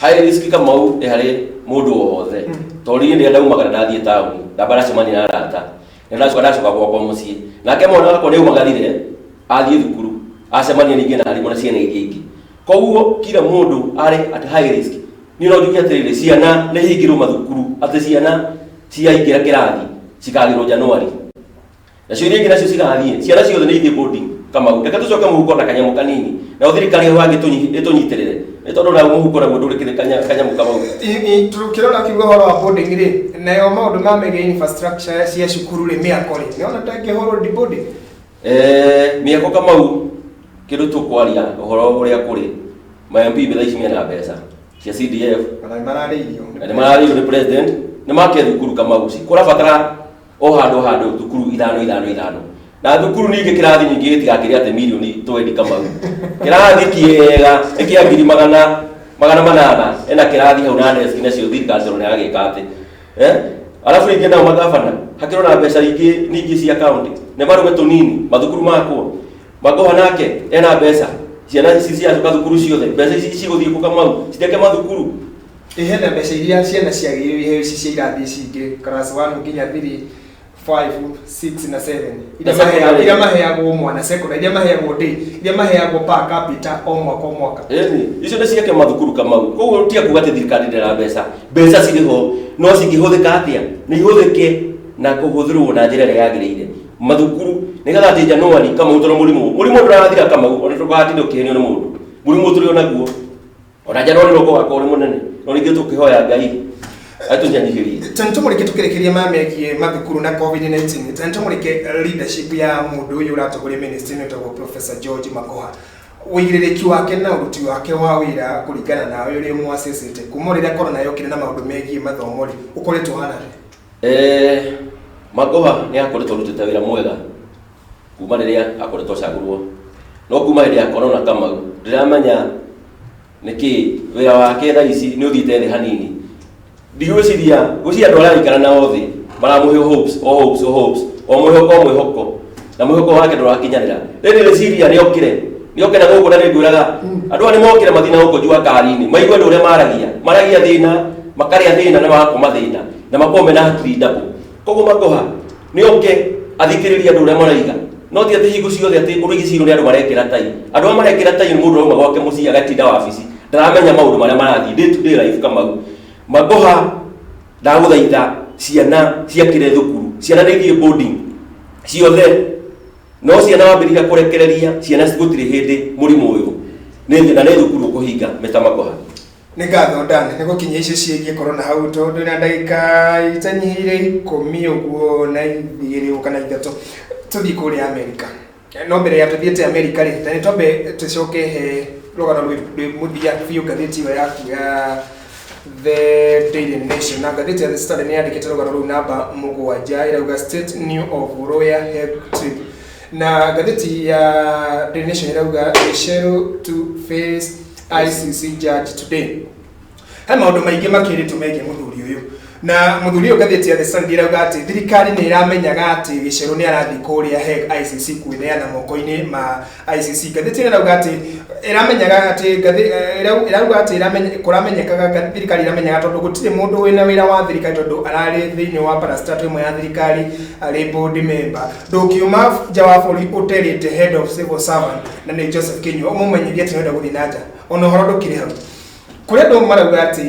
High risk, Kamau, ĩ harĩ mũndũ o wothe, tondũ niĩ rĩrĩa ndaumagara ndathiĩ taũni, ndamba ndacemania na arata, na ndacoka gwakwa mũciĩ, nake mwana wakwa nĩ aumagarire athiĩ thukuru, acemania ningĩ na arimũ na ciana iria ingĩ. Koguo kila mũndũ arĩ at high risk. Niĩ no njuge atĩrĩrĩ, ciana nĩ hingĩrwo mathukuru, atĩ ciana ciaingĩra kĩrathi cikagĩrwo Januari, nacio iria ingĩ nacio cigathiĩ. Ciana ciothe nĩ ithiĩ boarding. Kamau, reke tũcoke mũhuko na kanyamũ kanini, nayo thirikari hau hangĩ ĩtũnyitĩrĩre, nĩ tondũ na mũhuko naguo ndũrĩ kĩrĩ kanyamũ, Kamau. Tũkĩrora kiugo ũhoro wa boarding rĩ, nayo maũndũ ma megiĩ infrastructure cia cukuru rĩ, mĩako rĩ, nĩona ta ĩngĩhũrwo di boarding? Mĩako, Kamau, kĩndũ tũkwaria ũhoro ũrĩa kũrĩ ma MP thaa ici mena mbeca cia CDF. Ona nĩ mararĩirio. Na nĩ mararĩirio nĩ president nĩ make thukuru. Kamau, kũrabatara o handũ handũ thukuru ithano ithano ithano, na thukuru ningĩ kĩrathi ningĩ gĩtigakĩrĩ atĩ mirioni 20. Kamau, kĩrathi kĩega nĩ kĩa ngiri 800, ena kĩrathi hau na desk nacio thirikari tondũ nĩ yagĩka atĩ arabu rĩngĩ nao magabana hakĩrwo na mbeca ingĩ ningĩ cia county nĩ marũme tũnini mathukuru makwo. Magoha nake ena mbeca, ciana ici ciacoka thukuru ciothe, mbeca ici cigũthiĩ kũ, Kamau? Citheke mathukuru. Hena mbeca iria ciana ciagĩrĩirwo iheo ici cia irathi ici ingĩ, class 1 nginya 3, 5, 6 na 7, iria Na secondary. Iria maheagwo mwana secondary, iria maheagwo day, iria maheagwo per capita o mwaka o mwaka. Ĩni, icio nĩ ciake mathukuru, Kamau. Koguo tiga kuga atĩ thirikari ndĩra mbeca. Mbeca cirĩ ho, no cingĩhũthĩka atĩa? Nĩ ihũthĩke na kũhũthĩrwo na njĩra ĩrĩa yagĩrĩire mathukuru, nĩgetha atĩ Januari, Kamau, tondũ mũrimũ ndũrathira, Kamau, ona ndũgatinda ũkĩhenio nĩ mũndũ, mũrimũ tũrĩ o naguo ona Januari no ũgakorwo ũrĩ mũnene, no ningĩ tũkĩhoya Ngai atũnyanyihĩrie. Tũmũrĩke tũkĩrĩkĩria ma megiĩ mathukuru na COVID-19, tũmũrĩke leadership ya mũndũ ũyũ ũratongoria ministry ĩno ĩtagwo Professor George Magoha, ũigĩrĩrĩki wake na ũruti wake wa wĩra kũringana nawe ũrĩa mwacecete kuma rĩrĩa corona yokire na maũndũ megiĩ mathomo rĩ, ũkoretwo ũhana atĩa? Magoha nĩ akoretwo arutĩte wĩra mwega kuma rĩrĩa akoretwo acagũrwo, no kuma hĩndĩ ya corona, Kamau, ndĩramenya nĩkĩ wĩra wake thaa ici nĩ ũthiĩte thĩ hanini. Ndigwĩciria, gwĩciria andũ arĩa araikara nao thĩ maramũhe hopes o hopes o hopes, o mwĩhoko o mwĩhoko, na mwĩhoko wake ndũrakinyanĩra. Rĩrĩ rĩciria nĩokire nĩoke na gũkũ, na nĩngwĩraga andũ aya nĩmokire mathiĩ na gũkũ jua kari-inĩ, maigue andũ ũrĩa maragia, maragia thĩna, makarĩa thĩna na magakoma thĩna, na makorwo mena hakiri ndabũ. Koguo Magoha nĩoke athikĩrĩrie andũ ũrĩa maraiga, no ti atĩ hingo ciothe atĩ ũrĩa igĩcirwo nĩ andũ marekĩra tai. Andũ arĩa marekĩra tai nĩ mũndũ ũrauma gwake mũciĩ agatinda wabici, ndaramenya maũndũ marĩa marathiĩ day to day life. Kamau, Magoha, ndagũthaitha, ciana ciakĩre thukuru, ciana nĩ ithiĩ boarding ciothe, no ciana wambĩrĩria kũrekereria ciana, gũtirĩ hĩndĩ mũrimũ ũyũ nĩ na nĩ thukuru ũkũhinga. Mr. Magoha. Nĩ ngatho Dan nĩ gũkinyia icio ciĩgiĩ corona hau, tondũ na ndagĩka itanyihĩire 10 ũguo na 2 kana 3 tũthiĩ kũrĩa Amerika. No mbere ya tũthiĩte Amerika rĩ, na nĩ twambe tũcoke he rũgano rwĩ mũthia biũ, ngathĩti ĩyo yaku ya The Daily Nation na ngathĩti ya The Standard nĩ yandĩkĩte rũgano rũu namba 7, ĩrauga "State New of Royal Hague Trip", na ngathĩti ya Daily Nation ĩrauga "Gicheru to face ICC judge today". He maũndũ maingĩ makĩrĩtwo megiĩ mũthuri ũyũ, na mũthuri ũyũ, ngathĩti ya The Standard ĩrauga atĩ thirikari nĩ ĩramenyaga atĩ Gicheru nĩ arathiĩ kũrĩa Hague ICC kwĩneana moko-inĩ ma ICC. Ngathĩti ĩno ĩrauga atĩ ĩramenyaga atĩ ĩrauga atĩ kũramenyekaga, thirikari ĩramenyaga tondũ gũtirĩ mũndũ wĩna wĩra wa thirikari, tondũ ararĩ thĩinĩ wa parastatal ĩmwe ya thirikari arĩ board member, ndũngiuma nja wa bũrũri ũterĩte head of civil servant, na nĩ Joseph Kinyua, ũmũmenyithie atĩ nĩũrenda gũthiĩ na nja. Ona ũhoro ndũkĩrĩ hau. Kũrĩ andũ marauga atĩ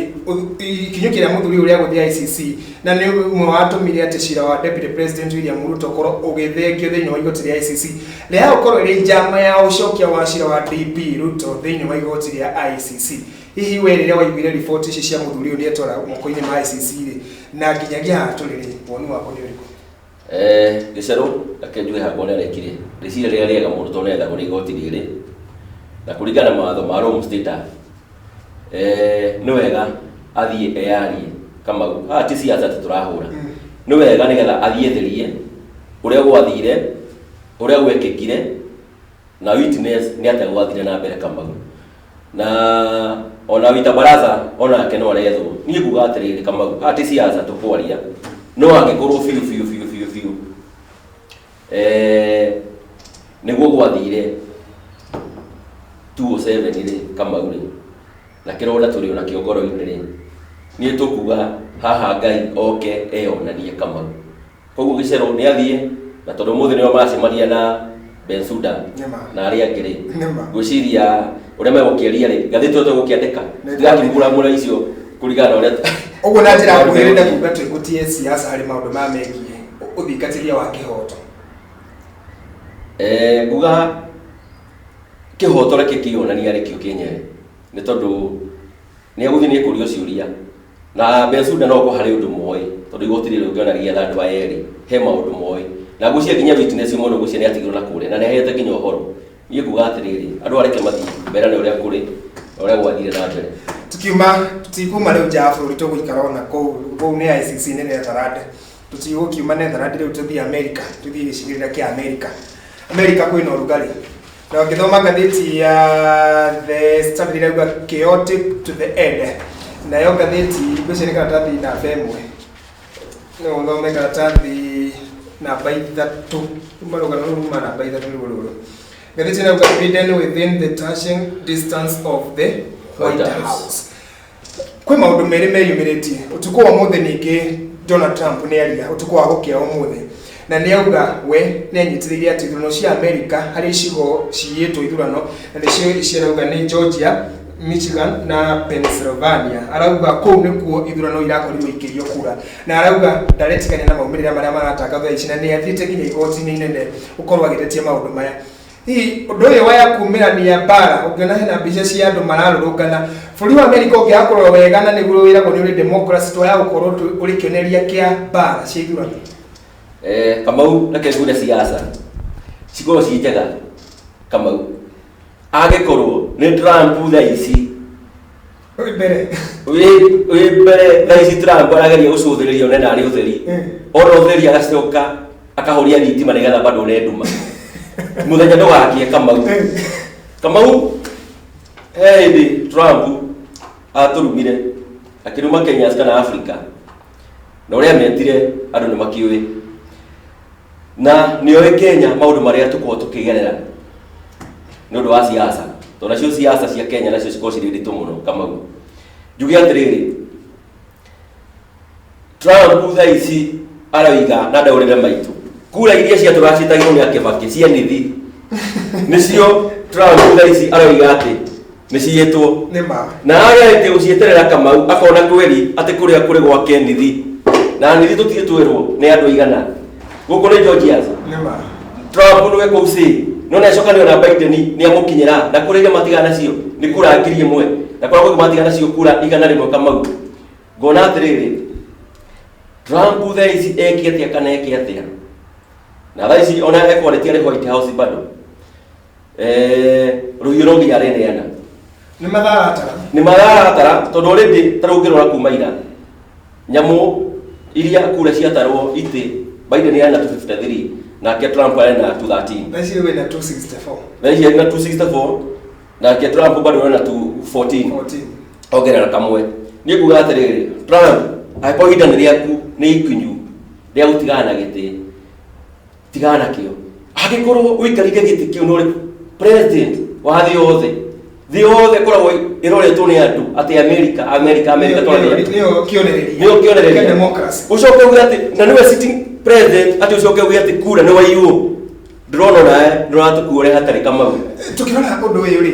ikinyũkia rĩa mũthuri ũyũ rĩa gũthiĩ ICC na nĩ ũmwe watũmire atĩ cira wa Deputy President William Ruto ũkorwo ũgĩthengio thĩinĩ wa igoti rĩa ICC rĩa gũkorwo ĩrĩ njama ya ũcokia wa cira wa DP Ruto thĩinĩ wa igoti rĩa ICC. Hihi we rĩrĩa waiguire riboti ici cia mũthuri ũyũ nĩetwara moko-inĩ ma ICC rĩ, na nginyagia haha tũrĩ rĩ, woni waku nĩ ũrĩkũ? Gĩcerũ reke njuge hakwa nĩ arekire rĩciria rĩrĩa rĩega mũno tondũ nĩethagwo nĩ igoti rĩrĩ na kũringana na mawatho ma Rome Statute, nĩ wega athiĩ eyarie. Kamau, haha ti siasa atĩ tũrahũra, nĩ wega nĩgetha athiĩ etherie ũrĩa gwathire, ũrĩa gwekĩkire na witness nĩ atĩa gwathire na mbere. Kamau, na ona Wita Baraza onake no arethwo. Niĩ nguga atĩrĩrĩ, Kamau, haha ti siasa tũkwaria, no angĩkorwo biũ biũ biũ biũ biũ nĩguo gwathire 207 rĩ, Kamau rĩ, na kĩronda tũrĩ onakĩo ngoro-inĩ rĩ, niĩ tũkuga haha Ngai oke eyonanie, Kamau. Koguo gĩcerũ nĩ athiĩ, na tondũ ũmũthĩ nĩo maracemania na Bensouda Nĩma. na arĩa angĩ rĩ, Nĩma. ngwĩciria ũrĩa megũkĩaria rĩ, ngathĩti ĩyo tũgũkĩandĩka tigakimuramura icio kũringana na ũrĩa. Ũguo na njĩra nguhĩ rĩrĩa kuga twĩgũtie siasa harĩ maũndũ maya megiĩ ũthingatĩria wa kĩhoto. Nguga kĩhoto reke kĩonania arĩ kĩo kĩenyewe, nĩ tondũ nĩ egũthiĩ nĩ ekũrio ciũria na Bensouda no korwo harĩ ũndũ moĩ, tondũ igoti rĩrĩ ũngĩona rĩgĩetha andũ aya erĩ he maũndũ moĩ, na ngwĩciria nginya witness ũmwe ngwĩciria nĩ atigirwo na kũrĩa na nĩ ahete nginya ũhoro. Niĩ nguga atĩrĩrĩ, andũ areke mathiĩ merane ũrĩa kũrĩ na ũrĩa gwathire na mbere. Tukiuma, tutikuma rĩu nja ya bũrũri, tũgũikara ona kũu kũu nĩ ICC, nĩ Netherland. Tũtigũkiuma Netherland rĩu, tũthiĩ America, tũthiĩ gĩcigĩrĩra kĩa America. America kwĩna ũrugarĩ, na ũngĩthoma ngathĩti ya The Standard ĩrauga "Chaotic to the end". Nayo ngathĩti, ngwĩciria nĩ karatathi namba 1, no ũthome karatathi namba 3, ruma rũgano rũu ruma namba 3 nĩruo rũrũ. Ngathĩti ĩrauga "Biden within the touching distance of the White White House." House. Kwĩ maũndũ merĩ meyumĩrĩtie ũtukũ wa ũmũthĩ. Ningĩ Donald Trump nĩ aria ũtukũ wa gũkĩa ũmũthĩ na nĩ auga we nĩ anyitĩrĩire atĩ ithurano cia Amerika harĩ icigo ciyĩtwo ithurano, na nĩcio ici arauga nĩ Georgia, Michigan na Pennsylvania. Arauga kũu nĩkuo ithurano irakorirwo ikĩrio kura, na arauga ndaretigania na maumĩrĩra marĩa maratangathwo thaa ici, na nĩ athiĩte nginya igoti-inĩ inene gũkorwo agĩtetia maũndũ maya. Hihi ũndũ ũyũ wa kumĩrania mbara, ũngĩona hena mbica cia andũ mararũrũngana bũrũri wa Amerika, ũngĩaga kũrora wega na nĩguo wĩragwo nĩ ũrĩ democracy, twaya gũkorwo ũrĩ kĩonereria kĩa mbara cia ithurano? Kamau, reke ngure siasa cikorwo ci njega. Kamau, angĩkorwo nĩ Trump thaa ici Wĩ mbere. Wĩ mbere thaa ici, Trump arageria gũcũthĩrĩria one narĩ ũtheri. Ona ũtheri agacoka akahoria thitima nĩgetha bado one nduma mũthenya ndũgakie. Kamau, Kamau, he hĩndĩ Trump atũrumire, akĩruma Kenya kana Africa, na ũrĩa metire andũ nĩ makĩũĩ na nĩoĩ Kenya maũndũ marĩa tũkoragwo tũkĩgerera nĩ ũndũ wa siasa, tondũ nacio siasa cia Kenya nacio cikoragwo cirĩ nditũ mũno. Kamau, njuge atĩrĩrĩ, Trump thaa ici aroiga na ndaũrĩre maitũ kura iria ciatũraga ciĩtagĩrwo nĩ akĩbakĩ cia nithi, nĩcio Trump thaa ici aroiga atĩ nĩ ciyĩtwo. Nĩ ma. Na ageretie gũcieterera, Kamau, akona kweri atĩ kũrĩa kũrĩ gwake nithi na nithi tũtirĩ twĩrwo nĩ andũ aigana gũkũ nĩ Georgia. Nĩ ma. Trump nĩwe kũu cĩ no nĩacoka nĩ ona Biden nĩ amũkinyĩra, na kũrĩa iria matigana nacio nĩ kura 1,000, na kũrĩa kũngĩ matigana nacio kura 100. Kamau, ngona atĩrĩrĩ, Trump thaa ici eke atĩa kana eke atĩa, na thaa ici ona ekwarĩtie arĩ White House bado, rũhiũ no nginya arĩneana. Nĩ matharatara. Nĩ mararatara, tondũ already ta rĩu ũngĩrora kuma ira nyamũ iria kura ciatarwo itĩ, Biden arĩ na 253 nake Trump arĩ na 213. Thaa ici wĩna 264. Thaa ici arĩ na 264 nake Trump bado arĩ na 214. 14. Ongerera kamwe. Niĩ nguga atĩrĩrĩ, Trump, angĩkorwo ihinda nĩ rĩaku nĩ ikinyu rĩa gũtigana na gĩtĩ, tigana nakĩo. Angĩkorwo ũikarire gĩtĩ kĩu na ũrĩ president wa thĩ yothe, thĩ yothe ĩkoragwo ĩroretwo nĩ andũ atĩ America, America, America, twathĩa Nĩyo kĩonereria. Nĩyo kĩonereria. Kĩa democracy. Ũcoke uge atĩ na nĩwe sitting president, atĩ ũcoke uge atĩ kura nĩ waiywo, ndĩrona onawe ndũratũkua ũrĩa hatarĩ, Kamau. Tukĩrora ũndũ ũyũ rĩ,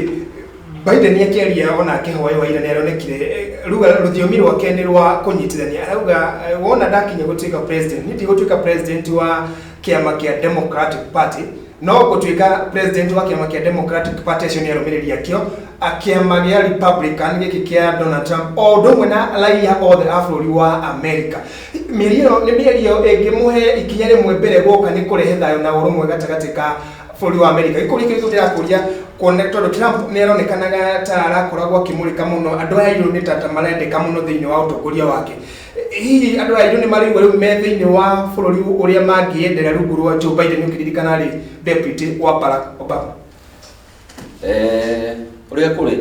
Biden akĩaria ona akĩhoya wa ira nĩ aronekire ruga rũthiomi rwake nĩ rwa kũnyitithania. Arauga wona ndakinya gũtuĩka president, niĩ ndigũtuĩka president wa kĩama kĩa Democratic Party, no gũtuĩka president wa kĩama kĩa Democratic Party acio nĩ arũmĩrĩri akĩo, kĩama gĩa Republican gĩkĩ kĩa Donald Trump o ũndũ ũmwe na raia othe a bũrũri wa America. Mĩario ĩno nĩ mĩario ĩngĩmũhe ikinya rĩmwe mbere guoka nĩ kũrehe thayũ na ũrũmwe gatagatĩ ka bũrũri wa America. Gĩkũria kĩrĩkũ ndĩrakũria kuona tondũ Trump nĩ aronekanaga ta arakoragwo akĩmũrĩka mũno andũ aya airũ nĩ ta marendeka mũno thĩinĩ wa ũtongoria wake. Hihi andũ aya airũ nĩ maraigua rĩu me thĩinĩ wa bũrũri ũrĩa mangĩendera rungu rwa Joe Biden, ũkĩririkana arĩ deputy wa Barack Obama? Ũrĩa kũrĩ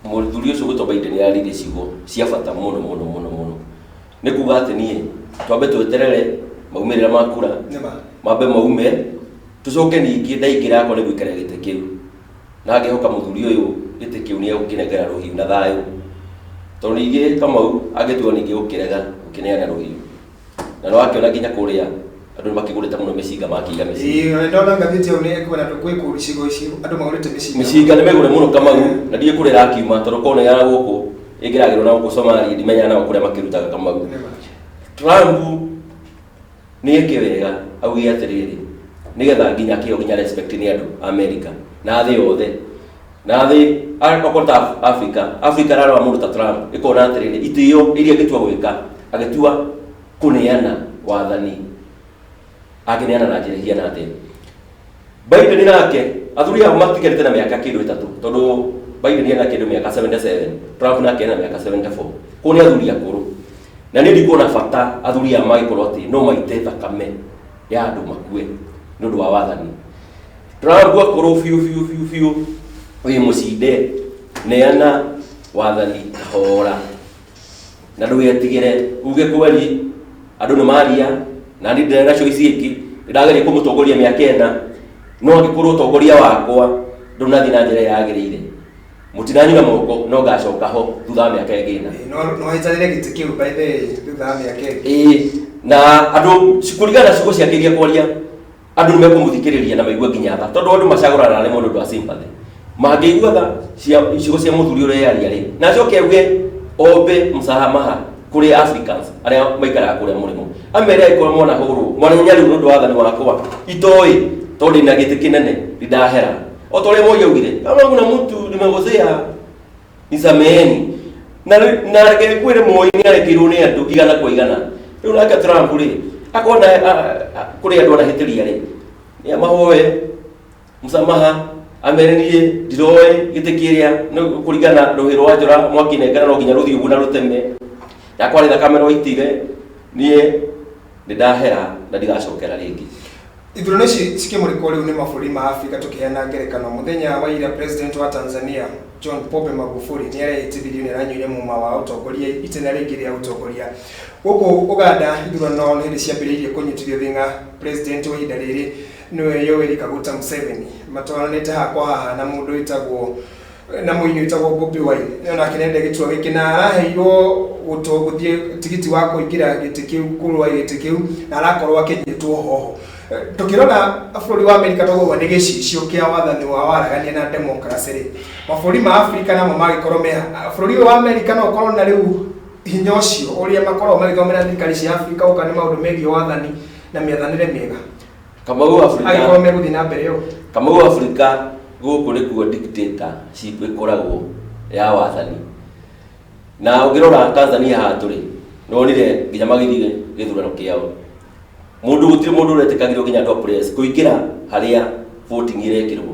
mũthuri ũcio gwĩtwo Biden arĩirie ciugo cia bata mũno mũno mũno mũno. Nĩ kuga atĩ niĩ twambe tweterere maumĩrĩra ma kura Nĩma. Mambe maume, tũcoke ningĩ ndaingĩra yakwa nĩ gũikarĩra gĩtĩ kĩu, na ngĩhoka mũthuri ũyũ gĩtĩ kĩu nĩ egũkĩnengera rũhiũ na thayũ, tondũ ningĩ Kamau angĩtua ningĩ gũkĩrega gũkĩneana rũhiũ na nĩ wakĩona nginya kũrĩa andũ nĩ makĩgũrĩte mũno mĩcinga, makĩiga mĩcinga. Ĩĩ, ndona ngathĩti ĩyo nĩ kwĩna kwĩ kũu icigo ici andũ magũrĩte mĩcinga. Mĩcinga nĩ mĩgũre mũno, Kamau, na ndiũĩ kũrĩa ĩrakiuma, tondũ korwo nĩ ya gũkũ ĩngĩragĩrwo na gũkũ Somalia, ndimenyaga nao kũrĩa makĩrutaga, Kamau. Nĩma. Trump nĩ eke wega auge atĩrĩrĩ, nĩgetha nginya kĩo nginya respect nĩ andũ a America na thĩ yothe na thĩ okorwo ta Africa, Africa rarora mũndũ ta Trump ĩkona atĩrĩrĩ, itĩo iria angĩtua gwĩka, agĩtua kũneana wathani angĩneana na njĩra ĩhiana atĩa. Biden nake athuri ao matigarĩte na mĩaka kĩndũ 3, tondũ Biden ena kĩndũ mĩaka 77, Trump nake ena mĩaka 74. Kũu nĩ athuri akũrũ, na niĩ ndikuona bata athuri aya magĩkorwo atĩ no maite thakame ya andũ makue nĩ ũndũ wa wathani. Trump akorwo biũ biũ biũ biũ wĩ mũcinde, neana wathani kahora na ndũgetigĩre uge kweri andũ nĩ maria na niĩ ndĩrĩ nacio ici ingĩ, ndĩrageria kũmũtongoria mĩaka 4, no angĩkorwo ũtongoria wakwa ndũnathiĩ na njĩra ĩrĩa yagĩrĩire, mũtinanyura moko, no ngacoka ho thutha wa mĩaka ĩngĩ 4. Ĩĩ, no haitanĩre gĩtĩ kĩu by the way thutha wa mĩaka ĩngĩ. Ĩĩ, na andũ kũringana na ciugo ciake iria kwaria, andũ nĩ mekũmũthikĩrĩria na maigue nginya tha, tondũ andũ macagũranaga nĩ mũndũ ũndũ wa sympathy. Mangĩigua tha cia ciugo cia mũthuri ũrĩa yaria rĩ, na acoke auge ombe msamaha kũrĩ Africans arĩa maikaraga kũrĩa mũrĩmo, amere angĩkorwo mwana hũrwo mwana nyarĩu nĩ ũndũ wa wathani wakwa itoĩ, tondũ ndĩna gĩtĩ kĩnene ndindahera, o ta ũrĩa Moi augire, "Kama kuna mtu nimekosea nisameheni." Na reke ngwĩre, Moi nĩ arekeirwo nĩ andũ igana kwa igana. Rĩu nake Trump rĩ, akona kũrĩ andũ anahĩtĩria rĩ, nĩ amahoe msamaha, amere niĩ ndiroĩ gĩtĩ kĩrĩa nĩ kũringana rũhĩ rwa njora mwakinengera no nginya rũthiĩ ũguo na rũteme yakwarĩ thakame rwaitire, niĩ nĩ ndahera na ndigacokera rĩngĩ. Ithurano ici cikĩmũrĩkwo rĩu nĩ mabũrũri ma Afrika. Tũkĩheana ngerekano, mũthenya wa ira president wa Tanzania John Pombe Magufuli nĩ arehĩtithirio nĩ aranyuire muma wa ũtongoria itĩna rĩngĩ rĩa ũtongoria. Gũkũ Uganda ithurano nĩ hĩndĩ ciambĩrĩirie kũnyitithio thing'a. President wa ihinda rĩrĩ nĩwe Yoweri Kaguta Museveni, matwaranĩte hakwa haha na mũndũ wĩtagwo na mũini wĩtagwo Bobi Wine, onake nĩende gĩturwa gĩkĩ na araheirwo gũthiĩ tigiti wa kũingĩra gĩtĩ kĩu, kũrũa gĩtĩ kĩu, na arakorwo akĩnyitwo hoho. Tũkĩrora bũrũri wa Amerika tũkauga nĩ gĩcicio kĩa wathani wa waragania na democracy rĩ, mabũrũri ma Afrika namo magĩkorwo me bũrũri ũyũ wa Amerika no ũkorwo na rĩu hinya ũcio ũrĩa makoragwo magĩthomera thirikari cia Afrika gũka nĩ maũndũ megiĩ wathani na mĩathanĩre mĩega? Kamau, Afrika angĩkorwo megũthiĩ na mbere ũũ. Kamau, Afrika gũkũ nĩkuo dictatorship ĩkoragwo ya wathani, na ũngĩrora Tanzania haha tũrĩ, nĩwonire nginya magĩthiĩ gĩthurano kĩao, mũndũ gũtirĩ mũndũ ũretĩkagĩrwo nginya andũ a press kũingĩra harĩa voting ĩrekĩrwo,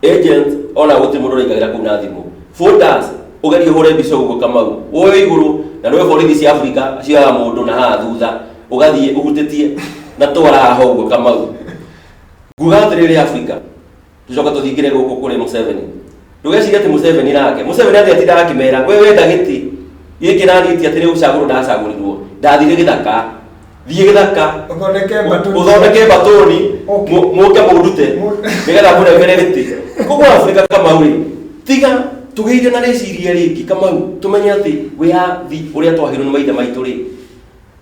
agent ona gũtirĩ mũndũ ũraingagĩra kũu na thimũ. Voters ũgerie ũhũre mbica ũguo, Kamau, woe igũrũ na nĩwe borithi cia Afrika cioyaga mũndũ na haha thutha ũgathiĩ ũhutĩtie na twara haha ũguo. Kamau, nguga atĩrĩrĩ, Afrika tũcoka tũthingĩre gũkũ kũrĩ Museveni, ndũgecirie atĩ Museveni nake Museveni atĩ atindaga akĩmera we wenda gĩtĩ gĩkĩ naniĩ ti atĩ nĩ gũcagũrwo ndacagũrirwo, ndathire gĩthaka, thiĩ gĩthaka ũthondeke mbatũni. Ũthondeke mbatũni. Mũke mũndute nĩgetha mũnengere gĩtĩ. Koguo Afrika, Kamau rĩ, tiga tũgĩire na rĩciria rĩngĩ, Kamau, tũmenye atĩ wĩyathi ũrĩa twaheirwo nĩ maithe maitũ rĩ,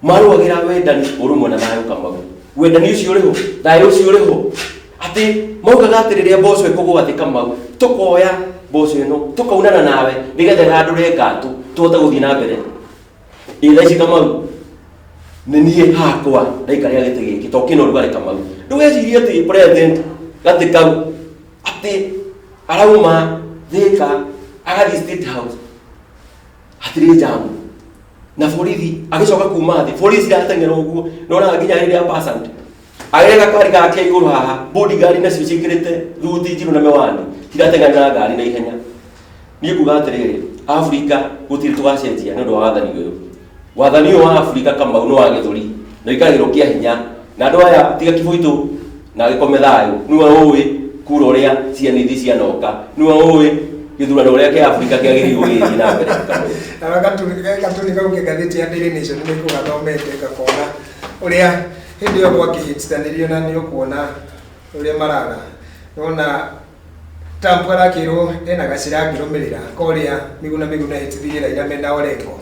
marũagĩra wendani, ũrũmwe na thayũ. Kamau, wendani ũcio ũrĩ ho, thayũ ũcio ũrĩ ho. Atĩ maugaga atĩ rĩrĩa mboco ĩkũgũa thĩ Kamau, tũkoya mboco ĩno tũkaunana nawe nĩgetha ĩhandũre ngatũ tũhote gũthiĩ na mbere. Ĩ thaa ici Kamau nĩ niĩ hakwa ndaikarĩra gĩtĩ gĩkĩ tondũ kĩna ũrugarĩ Kamau. Ndũgecirie atĩ president gatĩ kau atĩ arauma Thĩka agathiĩ State House hatirĩ njamu na borithi agĩcoka kuma thĩ borithi cirateng'era ũguo nonaga nginya hĩndĩ ya pasant agĩre gakari gake igũrũ haha bodyguard nacio ciĩkĩrĩte thuti njirũ na mĩwani cirateng'era na ngari na ihenya. Niĩ nguga atĩrĩrĩ, Afrika gũtirĩ tũgacenjia nĩ ũndũ wa wathani ũyũ. Wathani ũyũ wa Afrika Kamau nĩ wa gĩthũri na ũikaragĩrwo kĩa hinya na andũ aya tiga Kĩbũitũ na Gĩkome thayũ nĩwe ũĩ kura ũrĩa cianithi cianoka nĩwe ũĩ gĩthurano ũrĩa kĩa Afrika kĩagĩrĩirwo gĩgĩthiĩ na mbere Kamau. Na gatuni kau ke ngathĩti ya Daily Nation nĩ kũgathomete ngakona ũrĩa hĩndĩ ĩyo gwakĩhĩtithanĩrio na nĩ ũkuona ũrĩa maraga. Nĩwona Trump arakĩrwo ena gacĩra angĩrũmĩrĩra korĩa Miguna Miguna ahĩtithirie Raila mena Orengo.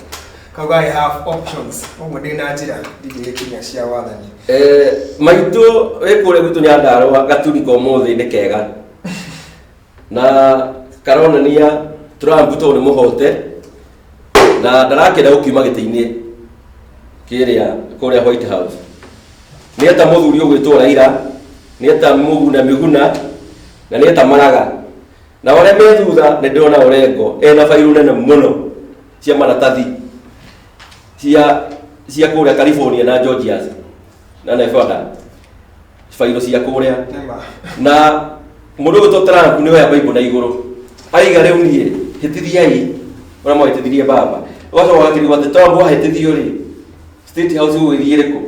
Kauga I have options. Ũguo ndĩ na njĩra ndingĩgĩkinya cia wathani. Maitũ wĩ kũrĩa gwitũ Nyandarũa gatuni ka ũmũthĩ nĩ kega na karonania Trump tondũ nĩ mũhote na ndarakĩenda gũkiuma gĩtĩ-inĩ kĩrĩa kũrĩa White House. Nĩ eta mũthuri ũgwĩtwo Raila, nĩ eta Muguna Miguna na nĩ eta Maraga. Na ũrĩa me thutha nĩ ndĩrona Orengo ena bairũ nene mũno cia maratathi cia kũrĩa California na Georgia na Nevada, bairũ cia kũrĩa. Na mũndũ ũgwĩtwo Trump nĩ oya Bible na igũrũ aiga rĩu niĩ hĩtithiai ũrĩa mwahĩtithirie baba. Ũgacoka ũgakĩrigwo atĩ Trump wahĩtithio rĩ, State House ũgũgĩthiĩ rĩkũ?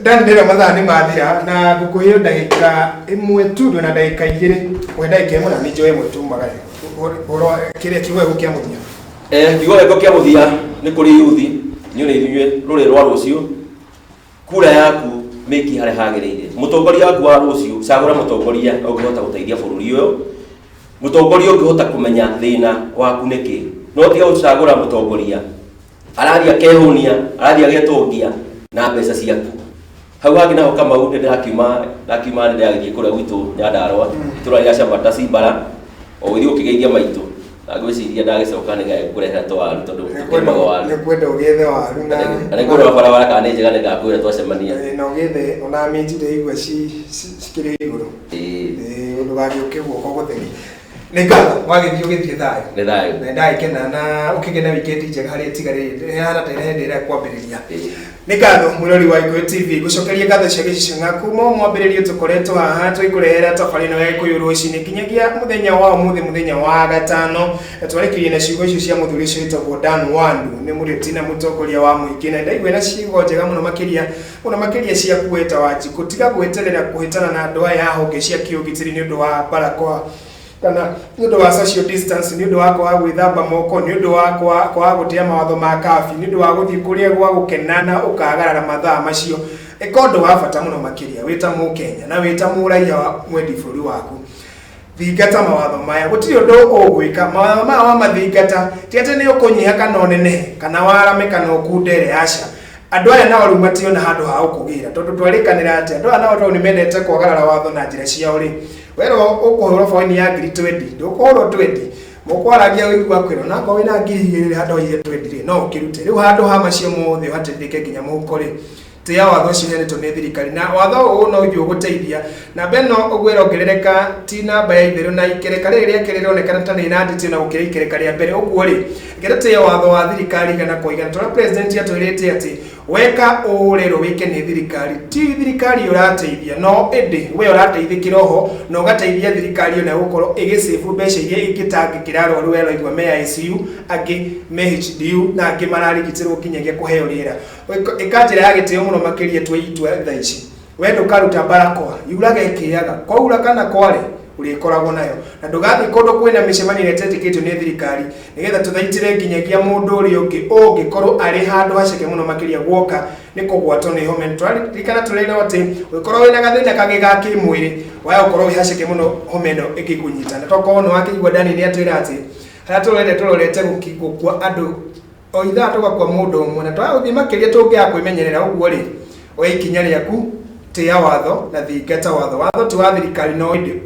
Dan ndĩra mathaa nĩ mathira na ngũkũheo ndagĩka ĩmwe tu ndwĩna ndagĩka igĩrĩ we ndagĩka ĩmwe na nĩ njoe ĩmwe tu magare ũhoro kĩrĩa kiugo gĩaku kĩa mũthia. Kiugo gĩakwa kĩa mũthia nĩ kũrĩ yuthi, inyuĩ nĩ ithuĩ rũrĩrĩ rwa rũciũ. Kura yaku mĩikie harĩa hagĩrĩire. Mũtongoria waku wa rũciũ, cagũra mũtongoria ũngĩhota gũteithia bũrũri ũyũ, mũtongoria ũngĩhota kũmenya thĩna waku nĩ kĩ. No tiga gũcagũra mũtongoria arathiĩ akehũnia, arathiĩ agetongia na mbeca ciaku. Hau hangĩ naho Kamau nĩ ndĩrakiuma, ndakiuma nĩ ndĩragĩthiĩ kũrĩa gwitũ Nyandarũa, itũra rĩa Shabata Cimbara, o gũthiĩ gũkĩgeithia maitũ. Na ngwĩciria ndagĩcoka nĩ ngakũrehera tũwaru tondũ tũkĩrĩmaga waru. Nĩ kwenda ũgĩethe waru na Na nĩ ngũrora barabara kana nĩ njega nĩ ngakwĩra twacemania. Na ũgĩethe ona minji ndĩraigua cikĩrĩ igũrũ. Ĩĩ. Ndũgagĩũke guoko gũtheri. Nĩ ngatho wagĩthiĩ ũgĩthiĩ thayũ. Nĩ thayũ. Na ndagĩkena na ũkĩgĩe na weekend njega harĩa ĩtigarĩte. Ĩhana ta ĩrĩa hĩndĩ ĩrĩa kwambĩrĩria. Nĩ ngatho mwĩrori wa Gĩkũyũ TV gũcokeria ngatho cia gĩcicio kuma mwambĩrĩrio tũkoretwo haha tũgĩkũrehera tabarĩra ĩno ya Gĩkũyũ rũcinĩ nginyagia mũthenya wa ũmũthĩ mũthenya wa gatano. Na twarĩkĩria na ciugo icio cia mũthuri ũcio wĩtagwo Dan Wandu, nĩ mũrĩti na mũtongoria wa mũingĩ, na ndaigua na ciugo njega mũno makĩria mũno makĩria cia kuweta Wanjikũ, tiga gweterera kũhĩtana na andũ aya a honge cia kĩũgitĩri nĩ ũndũ wa barakoa kana nĩ ũndũ wa social distance, nĩ ũndũ wa kwaga gwĩthamba moko, nĩ ũndũ wa kwaga gũtĩa mawatho ma kabi, nĩ ũndũ wa gũthiĩ kũrĩa gwa gũkena na ũkagarara mathaa macio. Ĩka ũndũ wa bata mũno makĩria wĩ ta Mũkenya na wĩ ta mũraiya wa mwendi bũrũri waku. Thingata mawatho maya, gũtirĩ ũndũ ũgwĩka mawatho maya wamathingata ti atĩ nĩ ũkũnyiha kana ũnenehe kana warame kana ũkundere, aca. Andũ aya nao rĩu mationa handũ ha gũkũgĩra, tondũ twarĩkanĩra atĩ andũ aya nao tondũ nĩ mendete kwagarara watho na njĩra ciao rĩ, werwo ũkũhũrwo baini ya ngiri twendi, ndũkũhũrwo twendi, mũkwaragia ũigua kwĩrwo onakorwo wĩna ngiri igĩrĩ handũ ha iria twendi rĩ, no ũkĩrute. Rĩu handũ ha macio mothe ũhatĩrĩrĩke nginya mũhuko rĩ, tĩa watho ũcio ũheanĩtwo nĩ thirikari, na watho ũyũ no ithuĩ ũgũteithia. Namba ĩno ũguo ĩrongerereka ti namba ya itherũ, na ikereka rĩrĩ rĩa kerĩ rĩronekana ta rĩna nditi ona gũkĩra ikereka rĩa mbere. Ũguo rĩ, reke tũtĩe watho wa thirikari igana kwa igana, tondũ president atwĩrĩte atĩ weka ũũ ũrerwo wĩke nĩ thirikari, ti thirikari ũrateithia, no ĩndĩ we ũrateithĩkĩra oho na ũgateithia thirikari ona gũkorwo ĩgĩsave mbeca iria ingĩtangĩkĩra arwaru aya ũraigua me ICU, angĩ me HDU na angĩ mararigitĩrwo nginyagia kũheo rĩera. Ĩka njĩra ya gĩtĩo mũno makĩria tue itua thaa ici. We ndũkaruta barakoa, yuraga ĩkĩaga, kwaura kana kware ũrĩkoragwo nayo, na ndũgathiĩ kũndũ kwĩna mĩcemanio ĩrĩa ĩtetĩkĩtio nĩ thirikari nĩgetha tũthaitĩre nginyagia mũndũ ũrĩa ũngĩ ũngĩkorwo arĩ handũ haceke mũno makĩria guoka nĩ kũgwatwo nĩ homa ĩno. Tũraririkana tũrerwo atĩ ũngĩkorwo wĩna gathĩna kangĩ ga kĩmwĩrĩ waya gũkorwo wĩ haceke mũno homa ĩno ĩngĩkũnyita. Na tokorwo nĩ wakĩigua Dani nĩ atwĩra atĩ harĩa tũrorete tũrorete gũkua andũ o ithaa tũgakua mũndũ ũmwe, na twaga gũthiĩ makĩria tũngĩaga kwĩmenyerera ũguo rĩ, Oya ikinya rĩaku, tĩa watho na thingata watho. Watho ti wa thirikari, no ĩndĩ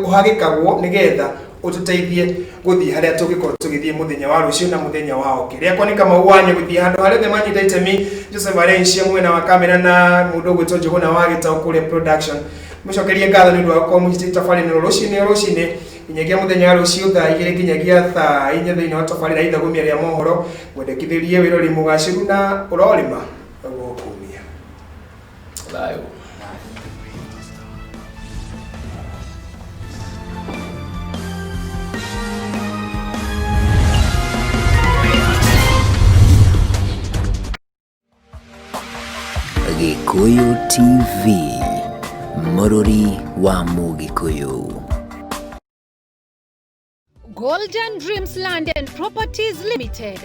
ũhagĩkagwo nĩgetha ũtũteithie gũthiĩ harĩa tũngĩkorwo tũgĩthiĩ mũthenya wa rũciũ na mũthenya wa ũngĩ. Rĩakwa nĩ Kamau Wanyũ, gũthiĩ handũ harĩa othe manyita itemi, Joseph Arencia mwena wa kamera na mũndũ ũgwĩtwo Njũgũna wa Gĩtaũ kũrĩa production. Mũcokerie ngatho nĩ ũndũ wa gũkorwo mũnyitĩte tabarĩra ĩno rũcinĩ o rũcinĩ nginyagia mũthenya wa rũciũ thaa 2 nginyagia thaa 4 thĩinĩ wa tabarĩra ithagumia rĩa mohoro. Mwendekithĩrie wĩrori mũgacĩru na ũrorĩma gũkumia. Thayũ. Gikuyu TV, Mũrũri wa Mũgĩkũyũ. Golden Dreams Land and Properties Limited.